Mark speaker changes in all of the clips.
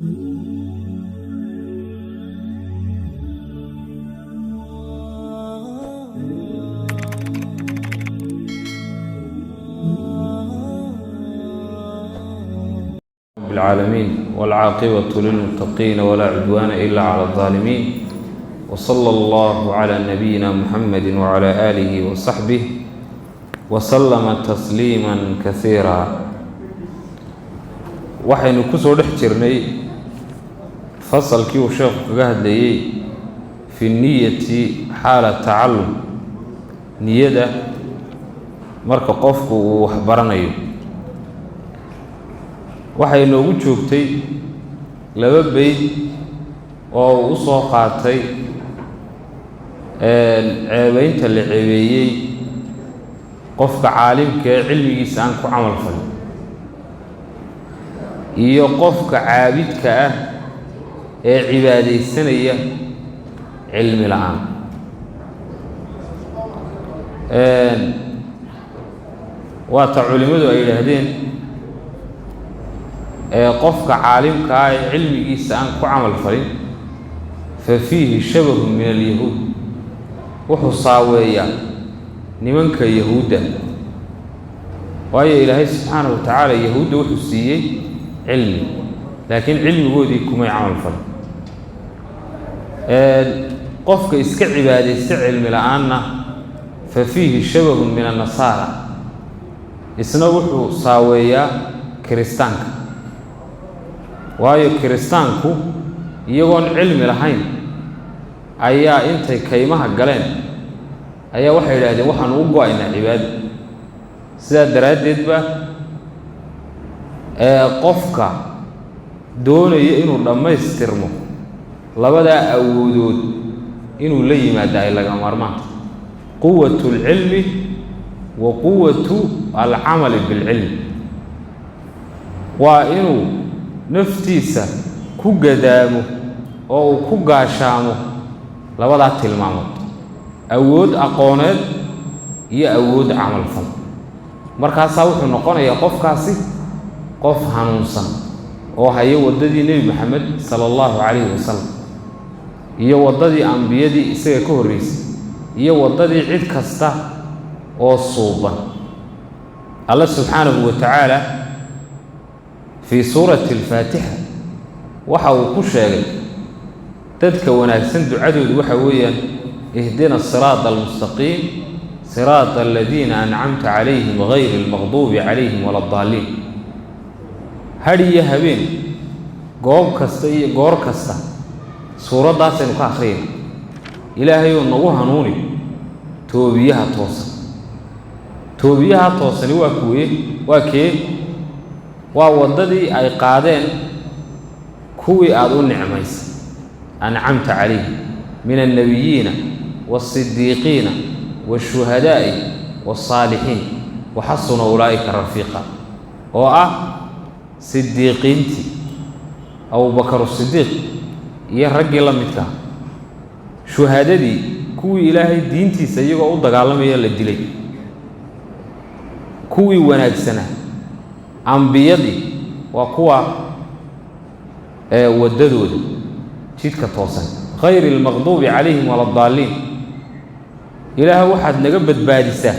Speaker 1: رب العالمين، والعاقبة للمتقين، ولا عدوان إلا على الظالمين، وصلى الله على نبينا محمد وعلى آله وصحبه وسلم تسليما كثيرا. Waxaynu ku soo dhex jirnay fasalkii uu sheekhu kaga hadlayey في النية حال التعلم, niyada marka qofku uu wax baranayo. Waxay noogu joogtay laba beyd oo uu u soo qaatay ceebeynta la ceebeeyey qofka caalimka ee cilmigiisa aan ku camal falin iyo qofka caabidka ah ee cibaadaysanaya cilmi la'aan. Waata culimmadu ay yidhaahdeen qofka caalimka ah ee cilmigiisa aan ku camal falin ففيه شبه من اليهود, wuxuu saaweeyaa nimanka Yahuudda, waayo Ilaahay subxaanahu wa tacaala Yahuudda wuxuu siiyey cilmi, laakiin cilmigoodii kumay camal falin. Qofka iska cibaadaysta cilmi la'aanna ففيه شبه من النصارى, isna wuxuu saaweeyaa Kiristaanka, waayo Kiristaanku iyagoon cilmi lahayn ayaa intay kaymaha galeen ayaa waxay yidhahdeen: "Waxaanu u go'aynaa cibaado." Sidaa daraaddeed ba qofka doonaya inuu dhammaystirmo labadaa awoodood inuu la yimaado ay laga maarmaanta: قوة العلم وقوة العمل بالعلم. Waa inuu naftiisa ku gadaamo oo uu ku gaashaamo labadaa tilmaamood: awood aqooneed iyo awood camalfal. Markaasaa wuxuu noqonayaa qofkaasi qof hanuunsan oo haya waddadii Nebi Maxamed sala allahu calayhi wasalam iyo waddadii ambiyadii isaga ka horreysay iyo waddadii cid kasta oo suuban. Alla subxaanahu wa tacaala في سورة الفاتحة waxa uu ku sheegay dadka wanaagsan ducadoodu waxa weeyaan: اهدنا الصراط المستقيم، صراط الذين أنعمت عليهم، غير المغضوب عليهم ولا الضالين. Hadh iyo habeen, goob kasta iyo goor kasta, suuraddaasaynu ka akhriyayna: Ilaahayou nagu hanuuni toobiyaha toosan. Toobiyaha toosani waa kuwee? Waa kee? Waa waddadii ay qaadeen kuwii aada u nicmaysay, أنعمت عليهم من النبيين والصديقين والشهداء والصالحين وحسن أولئك رفيقا, oo ah sidiiqiintii, Abubakar Sidiiq iyo raggii la midkaa, shuhadadii, kuwii Ilaahay diintiisa iyagoo u dagaalamaya la dilay, kuwii wanaagsanaa, ambiyadii, waa kuwa waddadooda jidka toosan. غير المغضوب عليهم ولا الضالين. Ilaah, waxaad naga badbaadisaa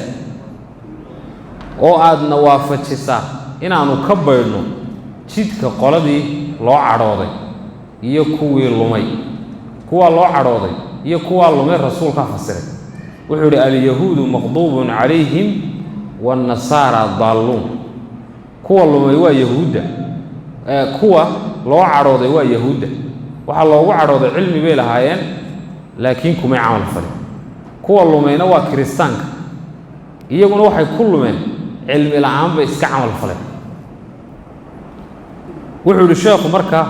Speaker 1: oo aadna waafajisaa inaannu ka baydhno jidka qoladii loo cadhooday iyo kuwii lumay. Kuwaa loo cadhooday iyo kuwaa lumay Rasuulkaa fasiray. Wuxuu idhi: اليهود مغضوب عليهم والنصارى ضالون. Kuwa lumay waa Yahuudda, kuwa loo cadhooday waa Yahuudda. Waxaa loogu cadhooday cilmi bay lahaayeen, laakiin kumay camal falin. Kuwa lumayna waa Kiristaanka, iyaguna waxay ku lumeen cilmi la'aan bay iska camal faleen. Wuxuu idhi sheekhu marka: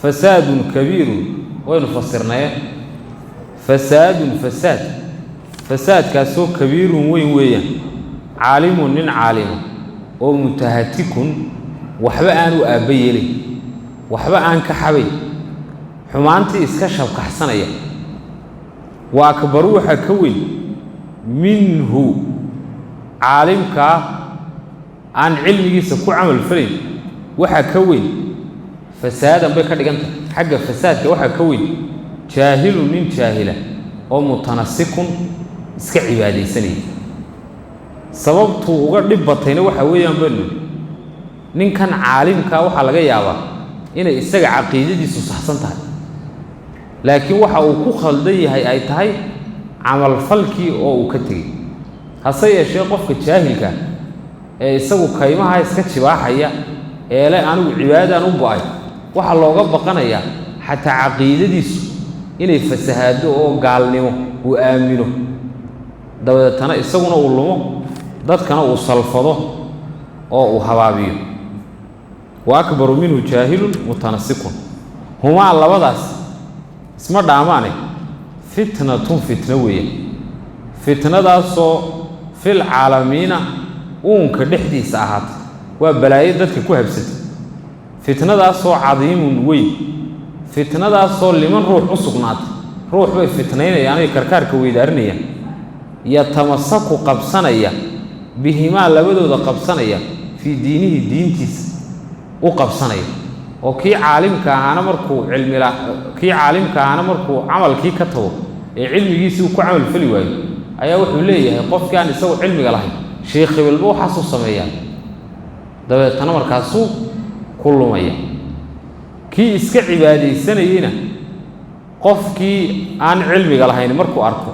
Speaker 1: فساد كبير, waynu fasirnaye, فساد fasaad, fasaadkaasoo كبير weyn weeyaan, عالم nin caalima oo متهتك, waxba aanu aabba yeelin, waxba aan ka xabayn, xumaantii iska shabkaxsanaya. وأكبر waxaa ka weyn منه, caalimkaa aan cilmigiisa ku camal falayn waxaa ka weyn. Fasaadan bay ka dhigan tahay. Xagga fasaadka waxaa ka weyn jaahilun, nin jaahila oo mutanasikun iska cibaadaysanaya. Sababtuu uga dhib batayna waxaa weeyaan banu ninkan caalimkaa waxaa laga yaabaa inay isaga caqiidadiisu saxsan tahay, laakiin waxa uu ku khaldan yahay ay tahay camalfalkii oo uu ka tegey. Hase yeeshee qofka jaahilka ee isagu kaymaha iska jibaaxaya eele anigu cibaadadaan u go'ay, waxaa looga baqanayaa xataa caqiidadiisu inay fasahaado oo gaalnimo uu aamino, dabadeetana isaguna uu lumo, dadkana uu salfado oo uu habaabiyo. Wa akbaru minhu jaahilun mutanasikun, humaa labadaas isma dhaamaane, fitnatun fitno weeyaan, fitnadaasoo fil caalamiina uunka dhexdiisa ahaatay, waa balaayo dadka ku habsatay. Fitnadaasoo cadiimun weyn, fitnadaasoo liman ruux u sugnaatay, ruux bay fitnaynayaan oy karkaarka weydaarinayaan, yatamasaku qabsanaya, bihimaa labadooda qabsanaya, fii diinihi diintiisa u qabsanaya. Oo kii caalimka ahaana markuu cilmila, kii caalimka ahaana markuu camalkii ka tago ee cilmigiisii uu ku camal fali waayo, ayaa wuxuu leeyahay qofkii aan isagu cilmiga lahayn sheekh hebelba waxaasuu sameeyaa, dabeetana markaasuu ku lumaya. Kii iska cibaadaysanayeyna qofkii aan cilmiga lahayn markuu arko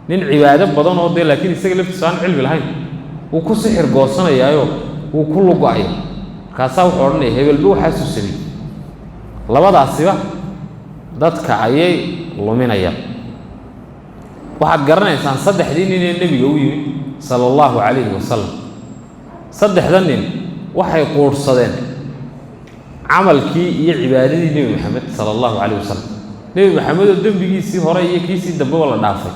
Speaker 1: nin cibaado badan oo dee laakiin isaga laftiisu aan cilmi lahayn, wuu ku sixir goosanayaayo wuu ku lugo-aya, markaasaa wuxuu odhanaya hebelba waxaasuu sameeyey. Labadaasiba dadka ayay luminayaan. Waxaad garanaysaan saddexdii nin ee nebiga u yimid sala allahu calayhi wasalam. Saddexda nin waxay quudhsadeen camalkii iyo cibaadadii Nebi Maxamed sala allahu calayh wasalam. Nebi Maxamed oo dembigiisii hore iyo kiisii dambeba la dhaafay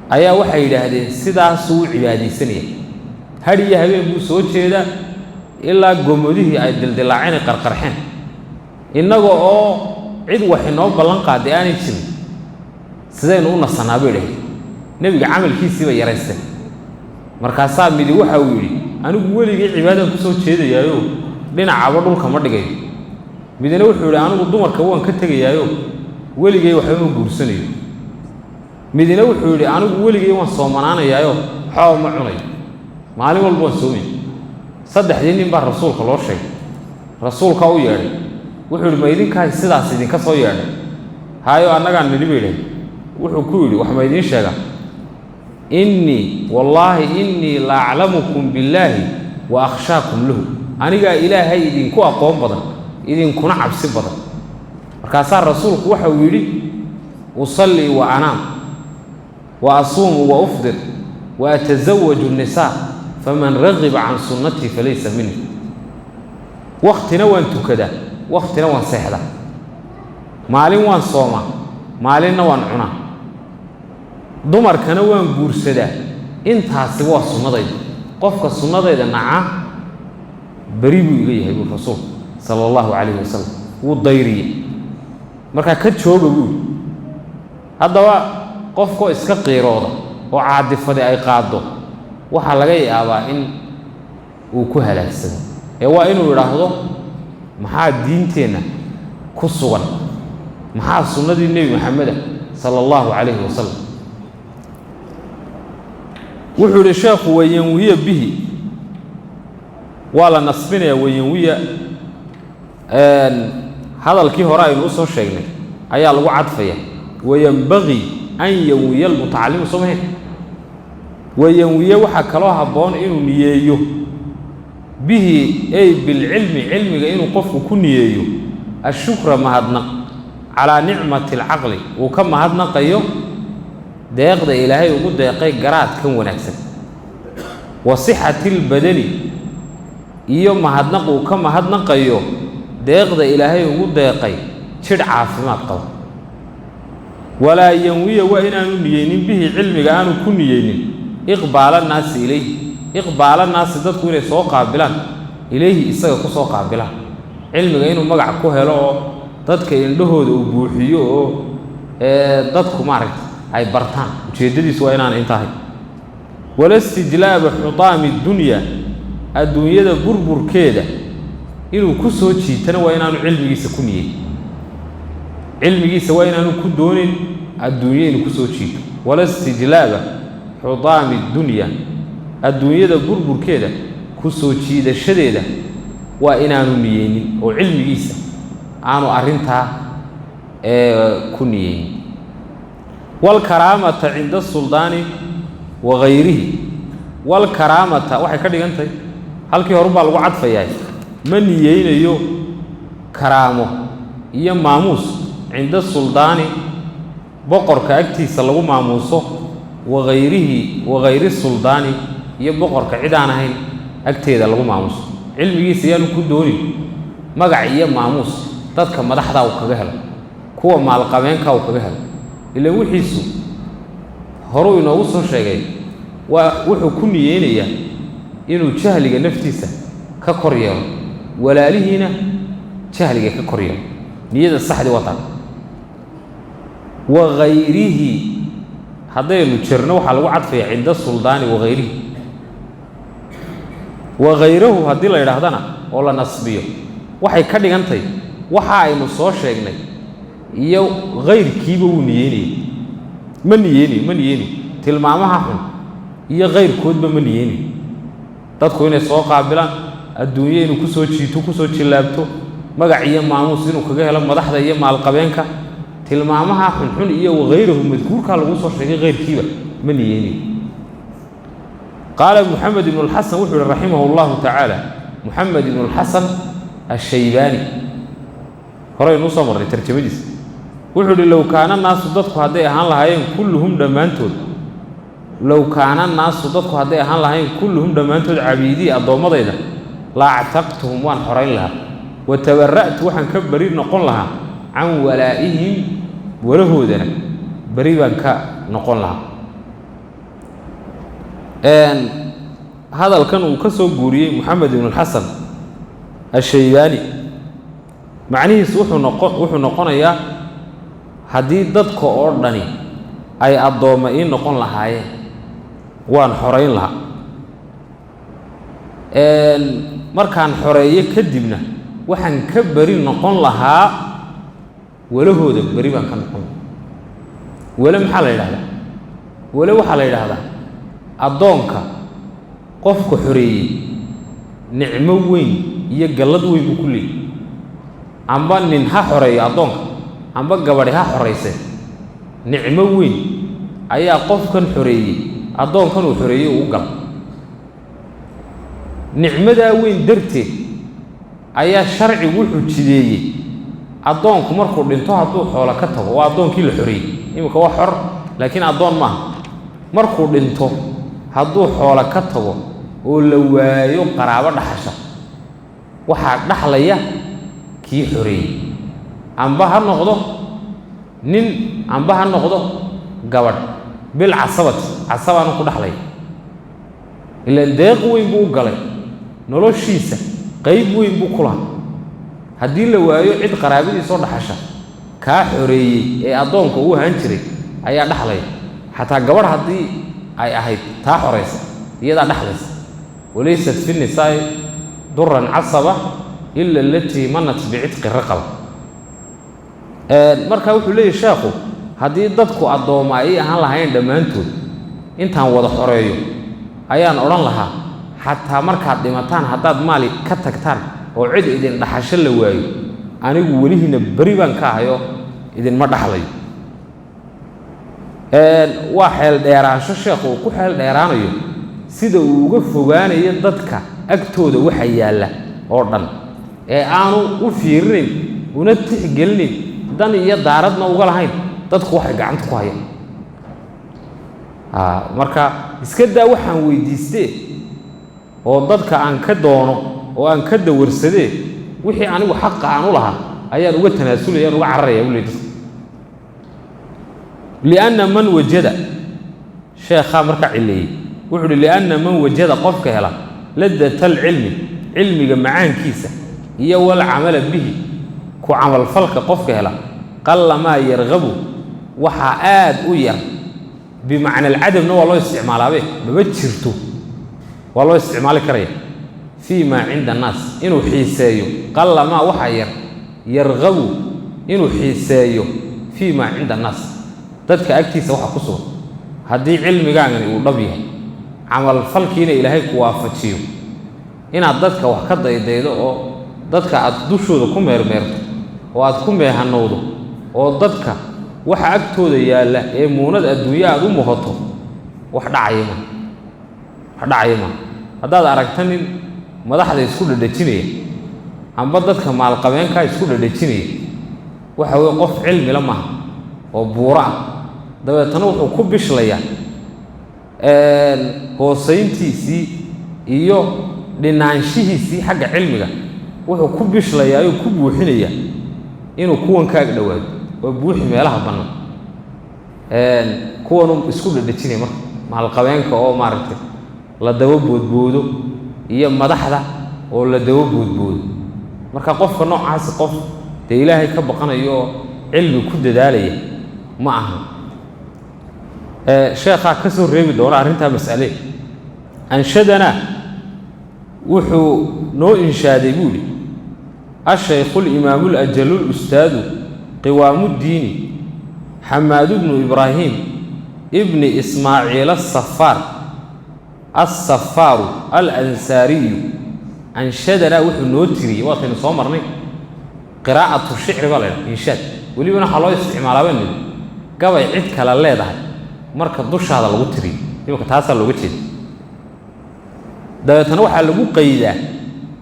Speaker 1: ayaa waxay yidhaahdeen sidaasuu u cibaadaysanaya, hadh iyo habeen buu soo jeedaa ilaa gomodihii ay dildilaaceen ay qarqarxeen, innaga oo cid wax inoo ballan qaaday aanay jirin, sidaynu u nasanaa bay idhahdeen. Nebiga camalkiisii bay yaraysteen. Markaasaa midi waxa uu yidhi anigu weligay cibaadaan ku soo jeedayaayo dhinacaba dhulka ma dhigayo. Midina wuxuu yidhi anigu dumarka waan ka tegayaayo weligay waxba ma guursanayo. Midina wuxuu yidhi anigu weligay waan soomanaanayaayo waxbaba ma cunayo, maalin walba waan soomaya. Saddexdii nin baa rasuulka loo sheegay, rasuulkaa u yeedhay, wuxuu yidhi ma idinkaa sidaas idinka soo yeedhay? Haayo, annagaan nidhi bay idhahdeen. Wuxuu ku yidhi wax ma idiin sheegaa? Innii wallaahi innii la aclamukum billaahi wa akhshaakum lahu, anigaa Ilaahay idinku aqoon badan idinkuna cabsi badan. Markaasaa rasuulku waxa uu yidhi usallii wa anaam wa asuumu wa ufdir wa atasawaju nnisaa faman ragiba can sunnatii falaysa minni. Wakhtina waan tukadaa, wakhtina waan seexdaa, maalin waan soomaa, maalinna waan cunaa, dumarkana waan guursadaa, intaasiba waa sunnadayda. Qofka sunnadayda nacaa beri buu iga yahay buu rasuulku sala allahu calayhi wasalam, wuu dayriyey. Markaa ka jooga buu yidhi. Haddaba qofkoo iska qiirooda oo caadifadi ay qaaddo waxaa laga yaabaa in uu ku halaagsado, ee waa inuu idhaahdo maxaa diinteenna ku sugan, maxaa sunnadii Nebi Maxameda sala allahu calayhi wasalam. Wuxuu yidhi sheekhu wayanwiya bihi, waa la nasbinayaa wayanwiya, hadalkii hore aynu u soo sheegnay ayaa lagu cadfaya. Wayanbagii an yanwiya almutacallimu, soo mahayn? Wayanwiye waxaa kaloo habboon inuu niyeeyo bihi ay bilcilmi, cilmiga inuu qofku ku niyeeyo ashukra mahadnaq calaa nicmati alcaqli, uu ka mahadnaqayo deeqda Ilaahay ugu deeqay garaadkan wanaagsan, wa sixati albadani, iyo mahadnaq uu ka mahadnaqayo deeqda Ilaahay ugu deeqay jidh caafimaad qaba. Walaa yanwiya waa inaanu niyeynin bihi cilmiga aanu ku niyeynin iqbaala naasi ilayhi, iqbaala naasi dadku inay soo qaabilaan, ilayhi isaga ku soo qaabilaan cilmiga, inuu magac ku helo oo dadka indhahooda uu buuxiyo oo dadku maaragta ay bartaan, ujeeddadiisu waa inaan intahay. Wala istijlaaba xutaami dunya, adduunyada burburkeeda Inuu ku soo jiitana waa inaanu cilmigiisa ku niyeyn, cilmigiisa waa inaanu ku doonin adduunye inuu ku soo jiito. Wala istijlaaba xudaami dunya, adduunyada burburkeeda ku soo jiidashadeeda waa inaanu niyeynin, oo cilmigiisa aanu arrintaa ku niyeynin. Waalkaraamata cinda asuldaani wa hayrihi. Waalkaraamata waxay ka dhigan tahay halkii horubaa lagu cadfayahay. Ma niyeynayo karaamo iyo maamuus cinda suldaani, boqorka agtiisa lagu maamuuso, wahayrihi, wahayri suldaani, iyo boqorka cid aan ahayn agteeda lagu maamuuso. Cilmigiisa yaanu ku doonin magac iyo maamuus dadka madaxdaa uu kaga helo, kuwa maalqabeenkaa uu kaga helo. Ilaan wixiisu horuu inoogu soo sheegay, waa wuxuu ku niyeynayaa inuu jahliga naftiisa ka kor yeelo, walaalihiina jahliga ka kor yeelo. Niyada saxdii wataa. Wahayrihi haddaynu jirno, waxaa lagu cadfaya cinda suldaani wahayrihi. Wahayrahu haddii la yidhaahdana oo la nasbiyo, waxay ka dhigantahy waxa aynu soo sheegnay iyo hayrkiiba wuu niyeynaya. Ma niyeynayo, ma niyeynayo tilmaamaha xun iyo kayrkoodba, ma niyeynayo dadku inay soo qaabilaan, adduunye inuu ku soo jiito, ku soo jillaabto, magac iyo maamuus inuu kaga helo madaxda iyo maalqabeenka. Tilmaamaha xunxun iyo wahayrahu madkuurkaa lagu soo sheegay hayrkiiba ma niyeynayo. Qaala Moxamed ibnu lxasan, wuxuu yihi raximah اllahu tacaala, Moxamed ibnu lxasan ashaybaani, horeynuu soo marnay tarjamadiisa, wuxuu idhi: low kaana naasu, dadku hadday ahaan lahaayeen, kulluhum dhammaantood, low kaana naasu, dadku hadday ahaan lahaayeen, kulluhum dhammaantood, cabiidii, addoommadayda, la actaqtuhum, waan xorayn lahaa, wa tabara'tu, waxaan ka beri noqon lahaa, can walaa'ihim, walahoodana beri baan ka noqon lahaa. Hadalkan uu ka soo guuriyey Moxamed ibnu lxasan ashaybaani macnihiisu wuxuu noqonayaa: haddii dadka oo dhani ay addoomma ii noqon lahaayeen, waan xorayn lahaa. Markaan xoreeyo kadibna waxaan ka beri noqon lahaa walahooda, beri baan ka noqon lahaa. Wele maxaa la yidhahdaa? Wele waxaa la yidhaahdaa addoonka qofka xoreeyey nicmo weyn iyo gallad weyn buu ku leeyay. Amba nin ha xoreeyo addoonka, amba gabadhi ha xorayse, nicmo weyn ayaa qofkan xoreeyey, addoonkan uu xoreeyey uu u gala. Nicmadaa weyn darteed ayaa sharcigu wuxuu jideeyey addoonku markuu dhinto, hadduu xoolo ka tago, waa addoonkii la xoreeyey, iminka waa xor laakiin addoon maaha, markuu dhinto hadduu xoolo ka tago oo la waayo qaraabo dhaxasha, waxaa dhaxlaya kii xoreeyey, amba ha noqdo nin, amba ha noqdo gabadh, bil casabati, casabaanu ku dhaxlaya. Ilaan deeq weyn buu u galay, noloshiisa qayb weyn buu ku lahaa. Haddii la waayo cid qaraabadiisoo dhaxasha, kaa xoreeyey ee addoonka uu ahaan jiray ayaa dhaxlaya. Xataa gabadh haddii ay ahayd taa xoraysa, iyadaa dhexlaysa. Walaysat fi nisaa'i duran casaba ila alatii manat bicitqi raqaba. Marka wuxuu leeyahy sheekhu, haddii dadku addoomma ay ahaan lahayn dhammaantood, intaan wada xoreeyo ayaan odhan lahaa, xataa markaad dhimataan haddaad maali ka tagtaan oo cid idin dhaxasho la waayo, anigu welihiina beri baan ka ahayo, idinma dhaxlayo. Waa xeel dheeraansho sheekhu uu ku xeel dheeraanayo sida uu uga fogaanayo dadka agtooda waxa yaalla oo dhan, ee aanu u fiirinayn una tixgelinayn, dan iyo daaradna uga lahayn dadku waxay gacanta ku hayaan. Marka iska daa waxaan weydiistee oo dadka aan ka doono oo aan ka dawarsadee, wixii anigu xaqa aan u lahaa ayaan uga tanaasulaya, aan uga cararaya u ley dadka. Lianna man wajada, sheekhaa markaa cileeyey, wuxuu uhi: lianna man wajada, qofka hela, ladata alcilmi, cilmiga macaankiisa, iyo walcamala bihi, ku camalfalka qofka hela, qalla maa yargabu, waxaa aad u yar, bimacna alcadamna waa loo isticmaalaabe, maba jirto, waa loo isticmaali karaya, Fii maa cinda annaas inuu xiiseeyo, qalla maa waxaa yar, yargabu inuu xiiseeyo, fii maa cinda annaas, dadka agtiisa waxa ku sugan. Haddii cilmigaagani uu dhab yahay, camalfalkiina Ilaahay ku waafajiyo, inaad dadka wax ka daydaydo oo dadka aad dushooda ku meermeerto oo aad ku meehanowdo oo dadka waxa agtooda yaalla ee muunad adduunye aad u muhato, wax dhacaya maa, wax dhacaya maa. Haddaad aragta nin madaxda isku dhadhajinaya amba dadka maalqabeenkaa isku dhadhajinaya, waxa weye qof cilmila maaha oo buuro ah. Dabeetana wuxuu ku bishlayaa hoosayntiisii iyo dhinaanshihiisii xagga cilmiga. Wuxuu ku bishlayaa oo ku buuxinayaa inuu kuwan kaaga dhowaado oo buuxi meelaha bannaan kuwanu isku dhadhajinaya. Marka maalqabeenka oo maaragtay la daba boodboodo iyo madaxda oo la daba boodboodo, marka qofka noocaasi qof dee Ilaahay ka baqanayo oo cilmi ku dadaalaya ma aha. Sheekhaa ka soo reebi doona arrintaa mas'ale. Anshadanaa, wuxuu noo inshaaday, buu yidhi, ashaykhu limaamu lajalu lustaadu qiwaamuddiini Xamaad bnu Ibraahim ibni Ismaaciil asafaar assafaaru alansaariyu. Anshadanaa, wuxuu noo tiriyey. Waataynu soo marnay qiraa'atu shicri baa la ydhaha inshaad. Welibana waxaa loo isticmaalaa baa nidhi gabay cid kale leedahay marka dushaada lagu tiriyo. Imanka taasaa looga jeeda. Dabeetana waxaa lagu qaydaa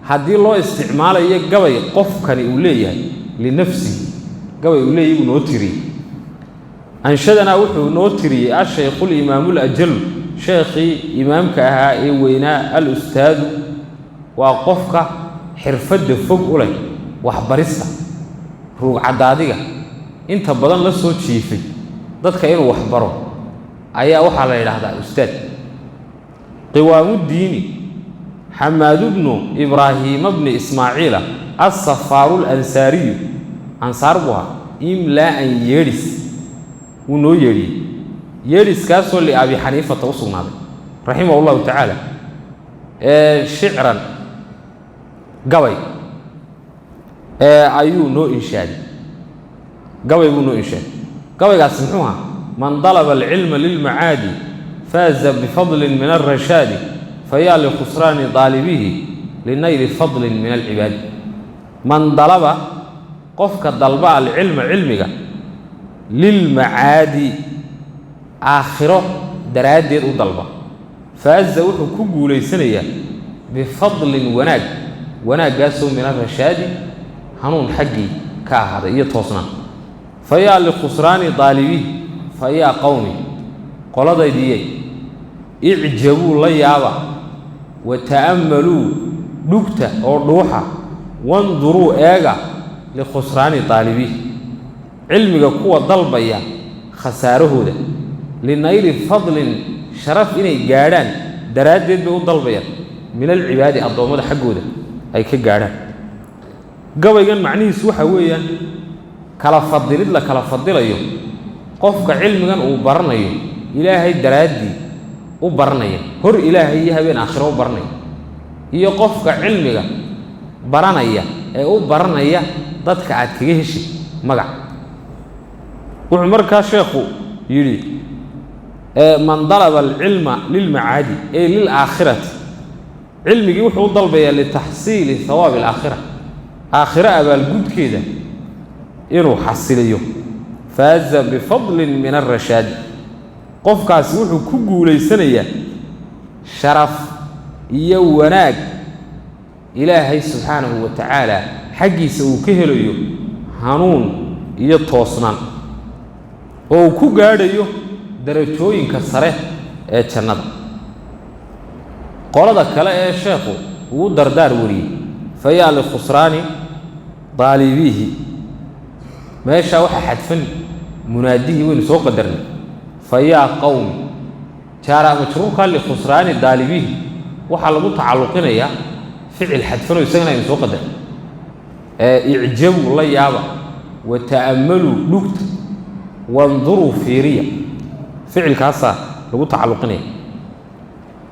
Speaker 1: haddii loo isticmaalayo gabay qofkani uu leeyahay linafsihi, gabay uu leeyahay buu noo tiriyey. Anshadanaa, wuxuu noo tiriyey, ashaykhu limaamu lajalu, sheekhii imaamka ahaa ee weynaa, al-ustaadu, waa qofka xirfadda fog u leh waxbarista, ruugcaddaadiga inta badan la soo jiifay dadka inuu waxbaro ayaa waxaa la yidhaahdaa ustaad. Qiwaamuddiini Xamaadu bnu Ibraahiima bni Ismaaciila assafaaru alansaariyu, ansaar buu ahaa. Imlaa'an, yeedhis wuu noo yeedhiyey, yeedhiskaasoo liAbi Xaniifata u sugnaaday raximah allahu tacaala, shicran, gabay ayuu noo inshaaday. Gabay buu noo inshaaday. Gabaygaasi muxuu ahaa? Man dalaba alcilma lilmacaadi faaza bifadlin min alrashaadi, fayaa likhusraani daalibihi linayli fadlin min alcibaadi. Man dalaba, qofka dalba, alcilma, cilmiga, lilmacaadi, aakhiro daraaddeed u dalba, faaza, wuxuu ku guulaysanayaa, bifadlin, wanaag, wanaaggaasoo min arashaadi, hanuun xaggii ka ahaaday iyo toosnaan. Fayaa likhusraani daalibihi. Fayaa qowmi, qoladaydiyey, icjabuu, la yaaba, wa ta'ammaluu, dhugta oo dhuuxa, wanduruu, eega, likhusraani daalibihi, cilmiga kuwa dalbaya khasaarahooda, linayli fadlin, sharaf inay gaadhaan daraaddeed bay u dalbayaan, min alcibaadi, addoommada xaggooda ay ka gaadhaan. Gabaygan macnihiisu waxa weeyaan kala fadilid la kala fadilayo qofka cilmigan uu baranayo Ilaahay daraaddii u baranaya, hor Ilaahay iyo habeen aakhiro u baranaya, iyo qofka cilmiga baranaya ee u baranaya dadka aad kaga heshid magac. Wuxuu markaa sheekhu yidhi: man dalaba alcilma lilmacaadi ey lilaakhirati, cilmigii wuxuu u dalbayaa litaxsiili hawaabi alaakhira, aakhiro abaalgudkeeda inuu xasiliyo, faaza bifadlin min alrashaadi, qofkaasi wuxuu ku guulaysanayaa sharaf iyo wanaag Ilaahay subxaanahu wa tacaala xaggiisa uu ka helayo, hanuun iyo toosnaan oo uu ku gaadhayo darajooyinka sare ee jannada. Qolada kale ee sheekhu uu dardaar wariyey, fayaa likhusraani daalibiihi, meeshaa waxaa xadfan munaadihii waynu soo qadarnay. Fayaa qowmi, jaara majruurka likhusraani daalibiihi waxaa lagu tacalluqinayaa ficil xadfanoo isagana aynu soo qadarnay. Icjabuu, la yaaba, wa ta'ammaluu, dhugta, wanduruu, fiiriya, ficilkaasaa lagu tacalluqinaya.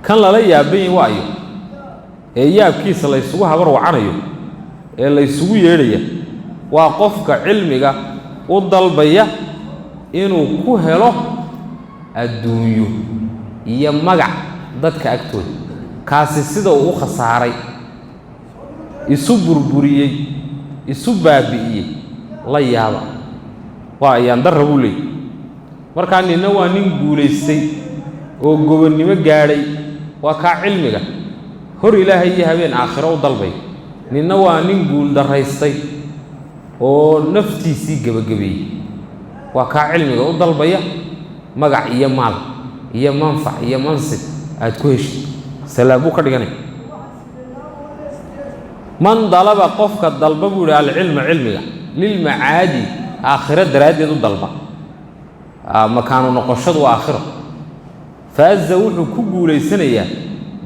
Speaker 1: Kan lala yaaban yahi waayo Ee yaabkiisa la ysugu habar wacanayo ee la ysugu yeedhaya waa qofka cilmiga u dalbaya inuu ku helo adduunyo iyo magac dadka agtooda. Kaasi sida uu u khasaaray, isu burburiyey, isu baabi'iyey, la yaaba, waa ayaan darra buu leeyay. Markaa ninna waa nin guulaystay oo gobonnimo gaadhay, waa kaa cilmiga hor Ilaahay iyo habeen aakhiro u dalbay. Ninna waa nin guul darraystay oo naftiisii gebagabeeyey, waa kaa cilmiga u dalbaya magac iyo maal iyo manfac iyo mansib aad ku heshid. Salaam buu ka dhiganaya. Man dalaba, qofka dalba buu yihi, alcilma, cilmiga, lilmacaadi, aakhiro daraaddeed u dalba, makaanu noqoshadu waa aakhiro, faaza, wuxuu ku guulaysanayaa,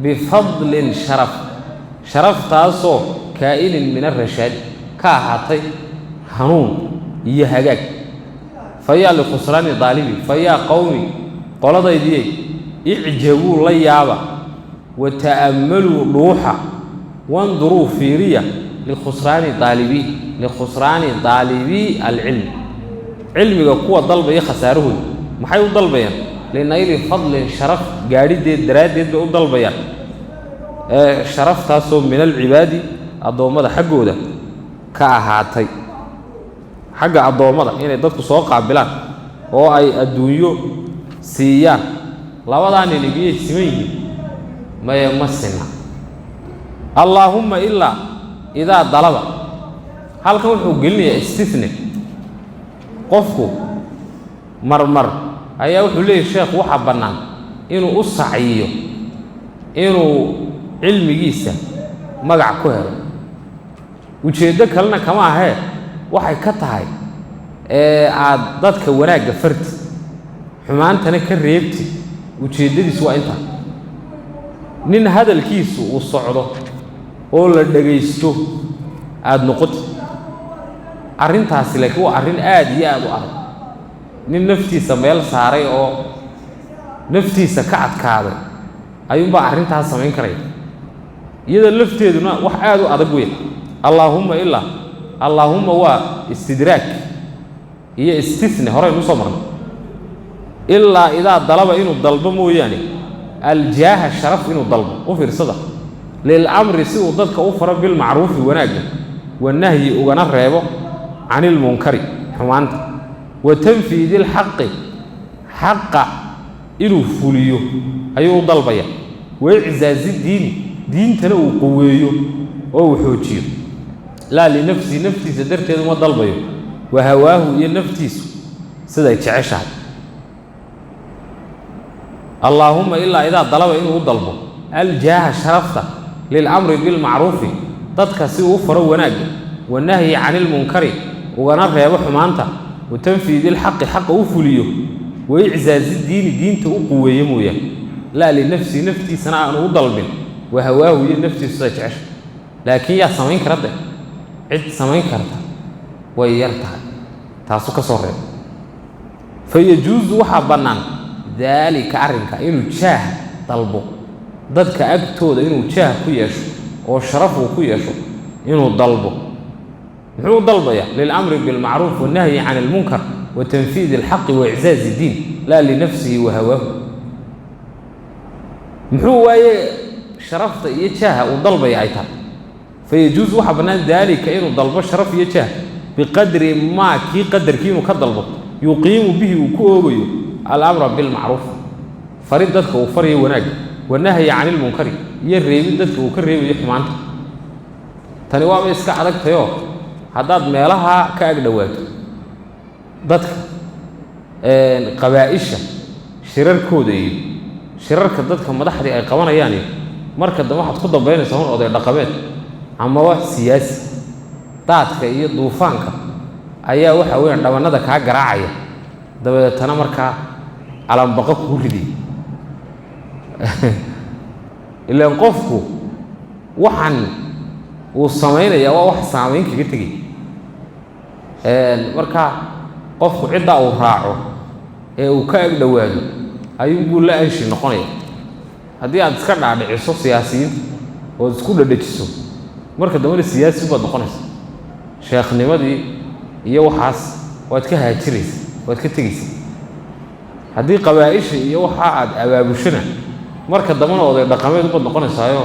Speaker 1: bifadlin, sharaf, sharaftaasoo kaa'inin min arashaadi, ka ahaatay hanuun iyo hagaag. Fayaa likhusraani daalibi. Fayaa qowmi, qoladaydiyey, icjabuu, la yaaba, wa ta'ammaluu, dhuuxa, wanduruu, fiiriya, likhusraani daalibii, likhusraani daalibii alcilmi, cilmiga kuwa dalbaya khasaarahooda. Maxay u dalbayaan? Linayli fadlin, sharaf gaadhideed daraaddeed bay u dalbayaan, sharaftaasoo min alcibaadi, addoommada xaggooda ka ahaatay, xagga addoommada inay dadku soo qaabilaan oo ay adduunyo siiyaan. Labadaa nini miyay siman yihiin? Maye, ma sinna. Allaahumma ilaa idaa dalaba. Halkan wuxuu gelinayaa istithne. Qofku marmar ayaa wuxuu leeyahy sheekhu waxaa bannaan inuu u sacyiyo inuu cilmigiisa magac ku helo, ujeeddo kalena kama ahee, waxay ka tahay ee aad dadka wanaagga farti, xumaantana ka reebti. Ujeeddadiisu waa intaa. Nin hadalkiisu uu socdo oo la dhegaysto aada noqoti. Arrintaasi laakiin waa arrin aada iyo aada u adag. Nin naftiisa meel saaray oo naftiisa ka adkaaday ayuunbaa arrintaas samayn karaya. Iyada lafteeduna wax aada u adag weyn. Allaahumma ilaa, allaahumma waa istidraag iyo istithne horeynu usoo marnay. Ilaa idaa dalaba, inuu dalbo mooyaane, aljaaha, sharaf inuu dalbo, u fiirsada, lilamri, si uu dadka u faro, bilmacruufi, wanaagga, wanahyi, ugana reebo, canilmunkari, xumaanta, wa tanfiidi ilxaqi, xaqa inuu fuliyo ayuu u dalbaya, wa iczaazi diini, diintana uu quweeyo oo uu xoojiyo. Laa linafsihi, naftiisa darteed uma dalbayo, wa hawaahu, iyo naftiisu siday jeceshahay. Allaahumma ilaa idaa dalaba, inuu u dalbo, aljaaha, sharafta, lilamri bilmacruufi, dadka si uu u faro wanaagga, wanahyi canilmunkari, ugana reebo xumaanta, wa tanfiidi ilxaqi, xaqa u fuliyo, wa iczaazi diini, diinta u quweeyo mooyaane. Laa linafsihi, naftiisana aanu u dalbin, wa hawaahu, iyo naftiisu siday jecesha. Laakiin yaa samayn kara de? Cid samayn karta way yar tahay. Taasu ka soo reeb. Fa yajuusu, waxaa bannaan, daalika, arrinka inuu jaah dalbo dadka agtooda, inuu jaah ku yeesho oo sharaf uu ku yeesho inuu dalbo. Muxuu u dalbayaa? Lilamri bilmacruuf wannahyi can ilmunkar wa tanfiidi alxaqi wa iczaazi iddiin, laa linafsihi wa hawaahu. Muxuu waaye sharafta iyo jaaha uu dalbaya ay tahay? Fayajuusu, waxaa bannaan, daalika, inuu dalbo sharaf iyo jaah, biqadri maa, kii qadarkii inuu ka dalbo, yuqiimu bihi, uu ku oogayo, alamra bilmacruuf, farid dadka uu farayo wanaagga, wanahyi cani ilmunkari, iyo reebid dadka uu ka reebayo xumaanta. Tani waaba iska adagtayoo haddaad meelaha ka ag dhowaato dadka qabaa'isha shirarkooda iyo shirarka dadka madaxdii ay qabanayaan, iyo marka dambe waxaad ku dambaynaysaa hun oday dhaqameed amaba siyaasi. Daadka iyo duufaanka ayaa waxa weeyaan dhabannada kaa garaacaya, dabadeetana markaa alanbaqo kuu riday. Ilaan qofku waxaan uu samaynayaa waa wax saamayn kaga tegay. Marka qofku ciddaa uu raaco ee uu ka ag dhowaado ayuunbuu la anshi noqonaya. Haddii aad iska dhaadhiciso siyaasiyiinta Ood isku dhadhajiso, marka dambena siyaasi baad noqonaysa. Sheekhnimadii iyo waxaas waad ka haajiraysa, waad ka tegaysa. Haddii qabaa'isha iyo waxaa aad abaabushana, marka dambena oday dhaqameed ubaad noqonaysaayo,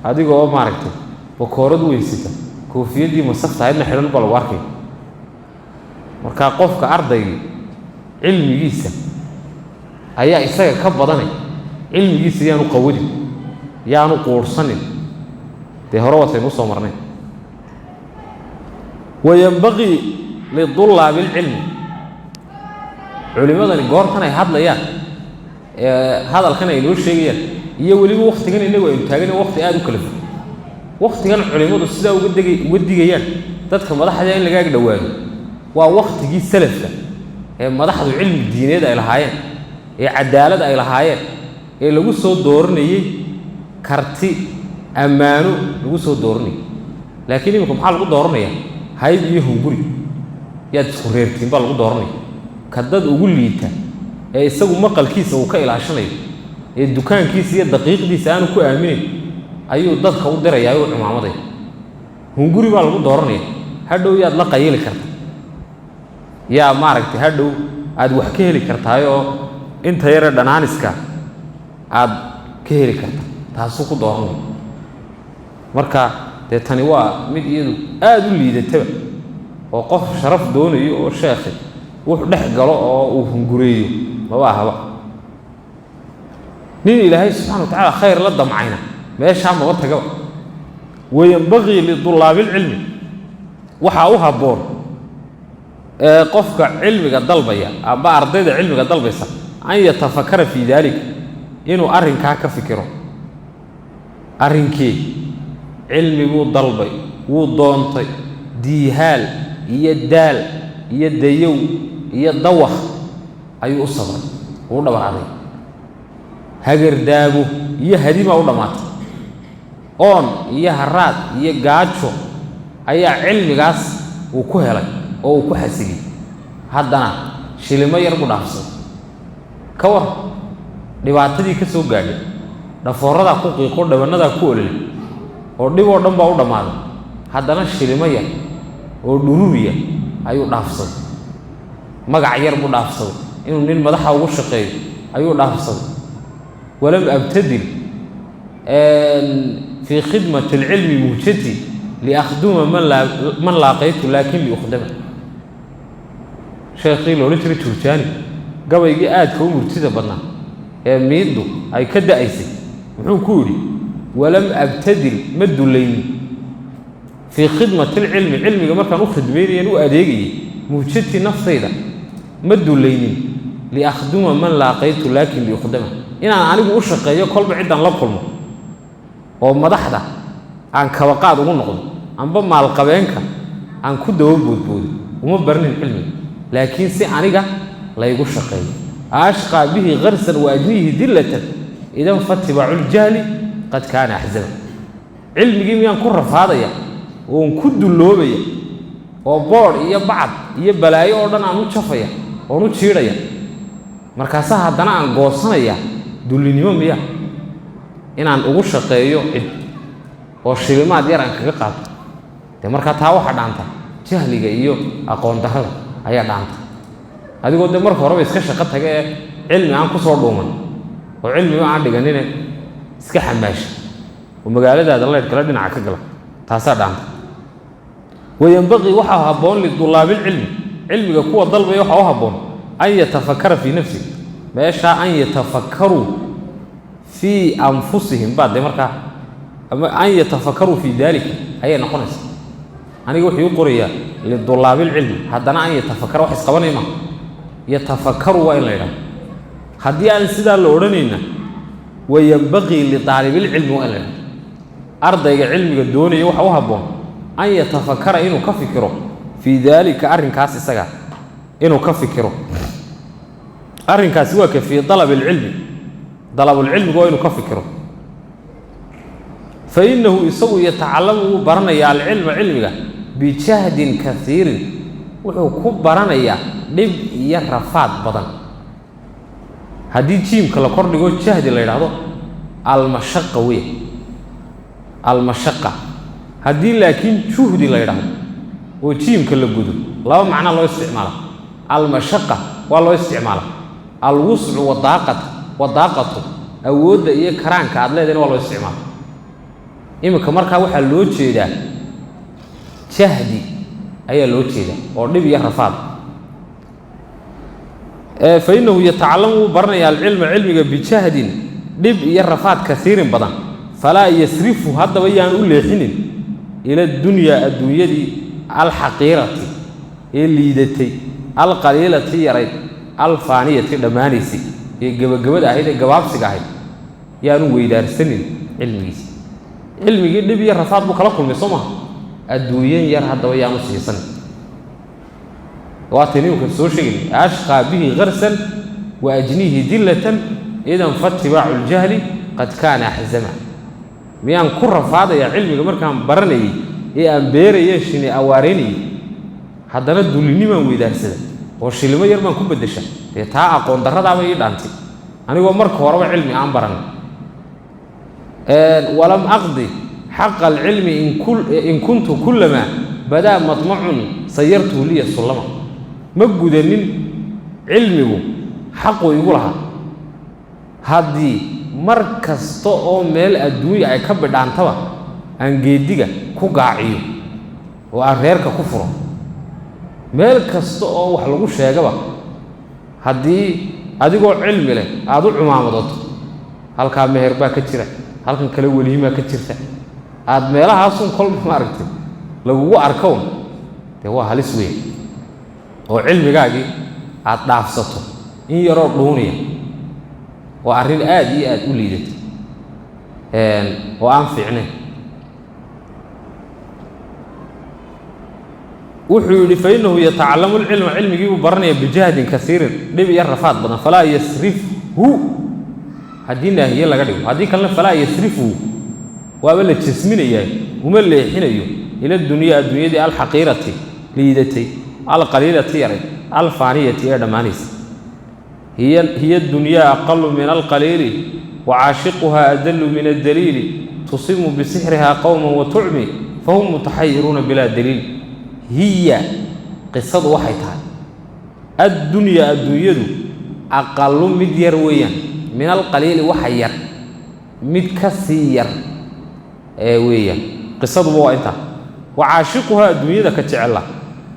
Speaker 1: adiga oo maaragtay bakoorad weysata, koofiyaddii masafta ahaydna xidhan baa lagu arkay. Marka qofka ardaygii cilmigiisa ayaa isaga ka badanay, cilmigiisa yaanu qawadin, yaanu quurhsanin. Dee hore waataynu usoo marnay. Wayanbaqii lidullaabi alcilmi, culimmadani goortan ay hadlayaan ee hadalkan ay noo sheegayaan iyo weliba wakhtigan innagu aynu taagana, waqti aada u kala fog. Wakhtigan culimmadu sidaa uga degay, uga digayaan dadka madaxda in lagaag dhowaado, waa wakhtigii salafka ee madaxdu cilmi diineed ay lahaayeen, ee cadaalad ay lahaayeen, ee lagu soo dooranayey karti, ammaano lagu soo dooranayay. Laakiin iminka maxaa lagu dooranaya? Hayb iyo hunguri, yaad isku reertiin baa lagu dooranaya. Ka dad ugu liita ee isagu maqalkiisa uu ka ilaashanayo, ee dukaankiisa iyo daqiiqdiisa aanu ku aaminayn, ayuu dadka u dirayaa, u cumaamadaya. Hunguri baa lagu dooranaya. Hadhow yaad la qayili karta, yaa maaragtay hadhow aad wax ka heli kartaayoo inta yare dhanaaniska aad ka heli karta, taasuu ku dooranaya. Marka dee tani waa mid iyadu aada u liidataba, oo qof sharaf doonayo oo sheekhi wuxuu dhex galo oo uu hungureeyo maba ahaba. Nin Ilaahay subxana wa tacala khayr la damcayna meeshaa maba tagaba. Wayanbaqii lidulaabilcilmi, waxaa u habboon ee qofka cilmiga dalbaya amba ardayda cilmiga dalbaysa, an yatafakara fii daalika, inuu arrinkaa ka fikiro. Arrinkii cilmiguu dalbay, wuu doontay, diihaal iyo daal iyo dayow iyo dawakh ayuu u sabray, uu dhabar aday, hagardaabo iyo hadimaa u dhammaatay, oon iyo haraad iyo gaajo ayaa cilmigaas uu ku helay oo uu ku xasiliyey. Haddana shilimo yar buu dhaafsaday. Ka war dhibaatadii ka soo gaadhay, dhafoorradaa ku qiiqo, dhabannadaa ku ololay, oo dhib oo dhan baa u dhammaaday. Haddana shilimo yar oo dhururiya ayuu dhaafsaday, magac yar buu dhaafsaday, inuu nin madaxa ugu shaqeeyo ayuu dhaafsaday. Walam abtadil fii khidmati alcilmi muhjati liakhduma man laaqaytu laakin liukhdama. Sheekhii la odhan jiray Jurjaani, gabaygii aadka u murtida badnaa ee miiddu ay ka da'aysay, muxuu ku yidhi? Walam abtadil, ma dullaynin, fii khidmati alcilmi, cilmiga markaan u khidmaynayan, u adeegayay, muhjatii, naftayda ma dullaynin, liakhduma man laaqaytu laakin liukhdama, inaan anigu u shaqeeyo kolba ciddaan la kulmo oo madaxda aan kabaqaad ugu noqdo amba maalqabeenka aan ku daba boodboodo, uma barnin cilmiga, laakiin si aniga laygu shaqeeyo. Ashqaa bihi karsan wa ajnihi dillatan, idan fatibaacu ljahli qad kaana axzaba. Cilmigii miyaan ku rafaadaya oon ku dulloobaya oo boodh iyo bacad iyo balaayo oo dhan aan u jafaya oon u jiidhaya, markaasaa haddana aan goosanaya dullinimo miya inaan ugu shaqeeyo cid oo shilimaad yar aan kaga qaato? Dee markaa taa waxaa dhaanta jahliga iyo aqoon darrada ayaa dhaanta. Adigoo dee marka horeba iska shaqo taga ee cilmi aan ku soo dhuuman oo cilmiba aan dhiganine iska xamaasha oo magaaladaada laydh kale dhinaca ka gala, taasaa dhaanta. Wayanbaqii, waxaa habboon, lidulaabilcilmi, cilmiga kuwa dalbaya waxaa u habboon, an yatafakara fii nafsihi. Meeshaa an yatafakkaruu fii anfusihim baa dee markaa, ama an yatafakaruu fii daalika ayay noqonaysaa. Aniga wuxuu u qorayaa lidulaabilcilmi, haddana an yatafakara, wax isqabanay maaha. Yatafakaru waa in la yidhahdo. Haddii aan sidaa la odhanayna, wayanbaqii lidaalibilcilmi waa in la yidhahdo. Ardayga cilmiga doonaya waxa u habboon an yatafakara, inuu ka fikiro, fii daalika, arrinkaas isaga inuu ka fikiro. Arrinkaasi waa ka fii dalab alcilmi, dalabulcilmigu waa inuu ka fikiro. Fa innahu, isagu, yatacalamu, wuu baranayaa, alcilma, cilmiga, bijahdin kaiirin, wuxuu ku baranayaa dhib iyo rafaad badan. Haddii jiimka la kordhigo jahdi la yidhaahdo, almashaqa wey. Almashaqa haddii laakiin juhdi la yidhaahdo oo jiimka la gudo, laba macna loo isticmaala. Almashaqa waa loo isticmaala, alwuscu wadaaqata wadaaqatu, awoodda iyo karaanka aad leedahayna waa loo isticmaala. Iminka markaa waxaa loo jeedaa jahdi ayaa loo jeedaa, oo dhib iyo rafaad. Fa innahu yatacalamu, wuu baranaya, alcilma cilmiga bijahdin, dhib iyo rafaad, kasiirin badan. Falaa yasrifu, haddaba yaan u leexinin, ila addunyaa, adduunyadii, alxaqiirati, ee liidatay, alqaliilati, yarayd, alfaaniyati, dhammaanaysay, ee gebagabada ahayd, ee gabaabsiga ahayd, yaanu weydaarsanin cilmigiisa. Cilmigii dhib iyo rafaad buu kala kulmay, soo maha? Adduunyan yar haddaba yaanu siisanin. Waatay nimka soo sheegayna: ashqaa bihi karsan wa ajniihi dillatan, idan faatibaacu ljahli qad kaana axzama. Miyaan ku rafaadayaa cilmiga markaan baranayay ee aan beeraye, shini awaareynayay, haddana dullinimaan weydaarsada oo shilimo yar baan ku beddesha? Dee taa aqoon darradaaba ii dhaantay, anigoo marka horeba cilmi aan baran. Walam aqdi xaqa alcilmi in kuntu kullamaa badaa madmacun sayartuhu liya sullama. Ma gudanin cilmigu xaquu igu lahaa haddii mar kasta oo meel adduunya ay ka bidhaantaba aan geediga ku gaaciyo oo aan reerka ku furo. Meel kasta oo wax lagu sheegaba haddii adigoo cilmi leh aada u cumaamadato, halkaa meher baa ka jira, halkan kale welihimaa ka jirta, aada meelahaasun kolba maaragtay lagugu arkown, dee waa halis weyn oo cilmigaagii aada dhaafsato in yaroo dhuuniya. Waa arrin aada iyo aada u liidata oo aan fiicnayn. Wuxuu yidhi: fa innahu yatacalamu lcilma, cilmigii buu baranaya, bijahdin kasiirin, dhib iyo rafaad badan. Falaa yasrifhu haddii naahiye laga dhigo, haddii kalena falaa yasrifhu waaba la jasminayaa, uma leexinayo, ila dunyaa, adduunyadii, alxaqiirati, liidatay, alqaliilati, yaray, alfaaniyati, ee dhammaanaysa. Hiya dunyaa aqalu min alqaliili wa caashiquhaa adallu min addaliili, tusimu bisixrihaa qowman wa tucmi, fahum mutaxayiruuna bilaa daliil. Hiya, qisadu waxay tahay, addunyaa, adduunyadu, aqalu, mid yar weeyaan, min alqaliili, waxa yar mid ka sii yar ee weeyaan. Qisaduba waa intaa. Wa caashiquhaa, adduunyada ka jecela,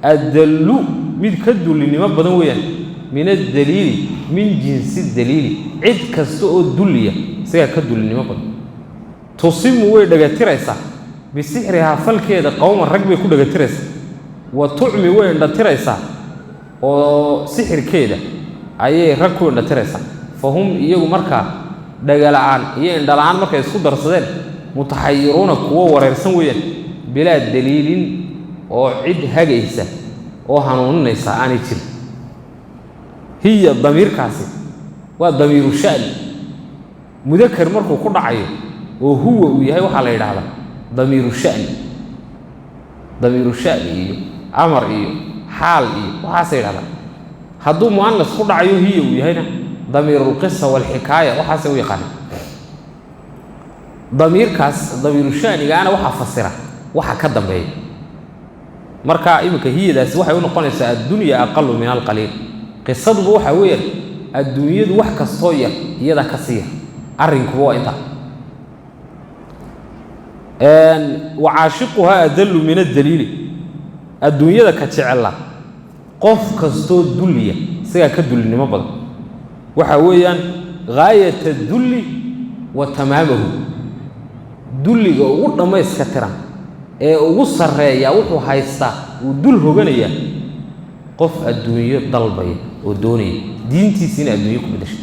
Speaker 1: adallu, mid ka dullinimo badan weeyaan, min addaliili, min jinsi daliili, cid kasta oo dulliya isagaa ka dullinimo badan. Tusimu, way dhagatiraysaa, bisixrihaa, falkeeda, qowman, rag bay ku dhagatiraysaa, wa tucmi, way indhatiraysaa, oo sixirkeeda ayay rag ku indhatiraysaa. Fa hum, iyagu markaa dhagala'aan iyo indhala-aan markay isku darsadeen, mutaxayiruuna, kuwo wareersan weeyaan, bilaa daliilin, oo cid hagaysa oo hanuuninaysa aanay jirin. Hiya, damiirkaasi waa damiiru sha'ni. Mudakar markuu ku dhacayo oo huwa uu yahay, waxaa la yidhaahdaa damiiru sha'ni. Damiiru sha'ni iyo amar iyo xaal iyo waxaasay yidhahdaa. Hadduu mu'anas ku dhacayo, hiya uu yahayna, damiirulqisa walxikaaya waxaasay u yaqaanaan. Damiirkaas damiiru sha'nigaana waxaa fasira waxa ka dambeeya. Marka iminka hiyadaasi waxay u noqonaysaa addunya aqalu min alqaliil. Qisaduba waxaa weeyaan adduunyadu wax kastoo yar iyadaa ka sii yar. Arrinkuba waa intaa. Wa caashiquhaa adallu min addaliili, adduunyada ka jecela qof kastoo dulliya isagaa ka dullinimo badan. Waxaa weeyaan gaayata dulli wa tamaamahu, dulliga ugu dhammayska tiran ee ugu sarreeya wuxuu haystaa, uu dul hoganayaa qof adduunyo dalbaya oo doonaya diintiisa ina adduunyo ku beddeshay.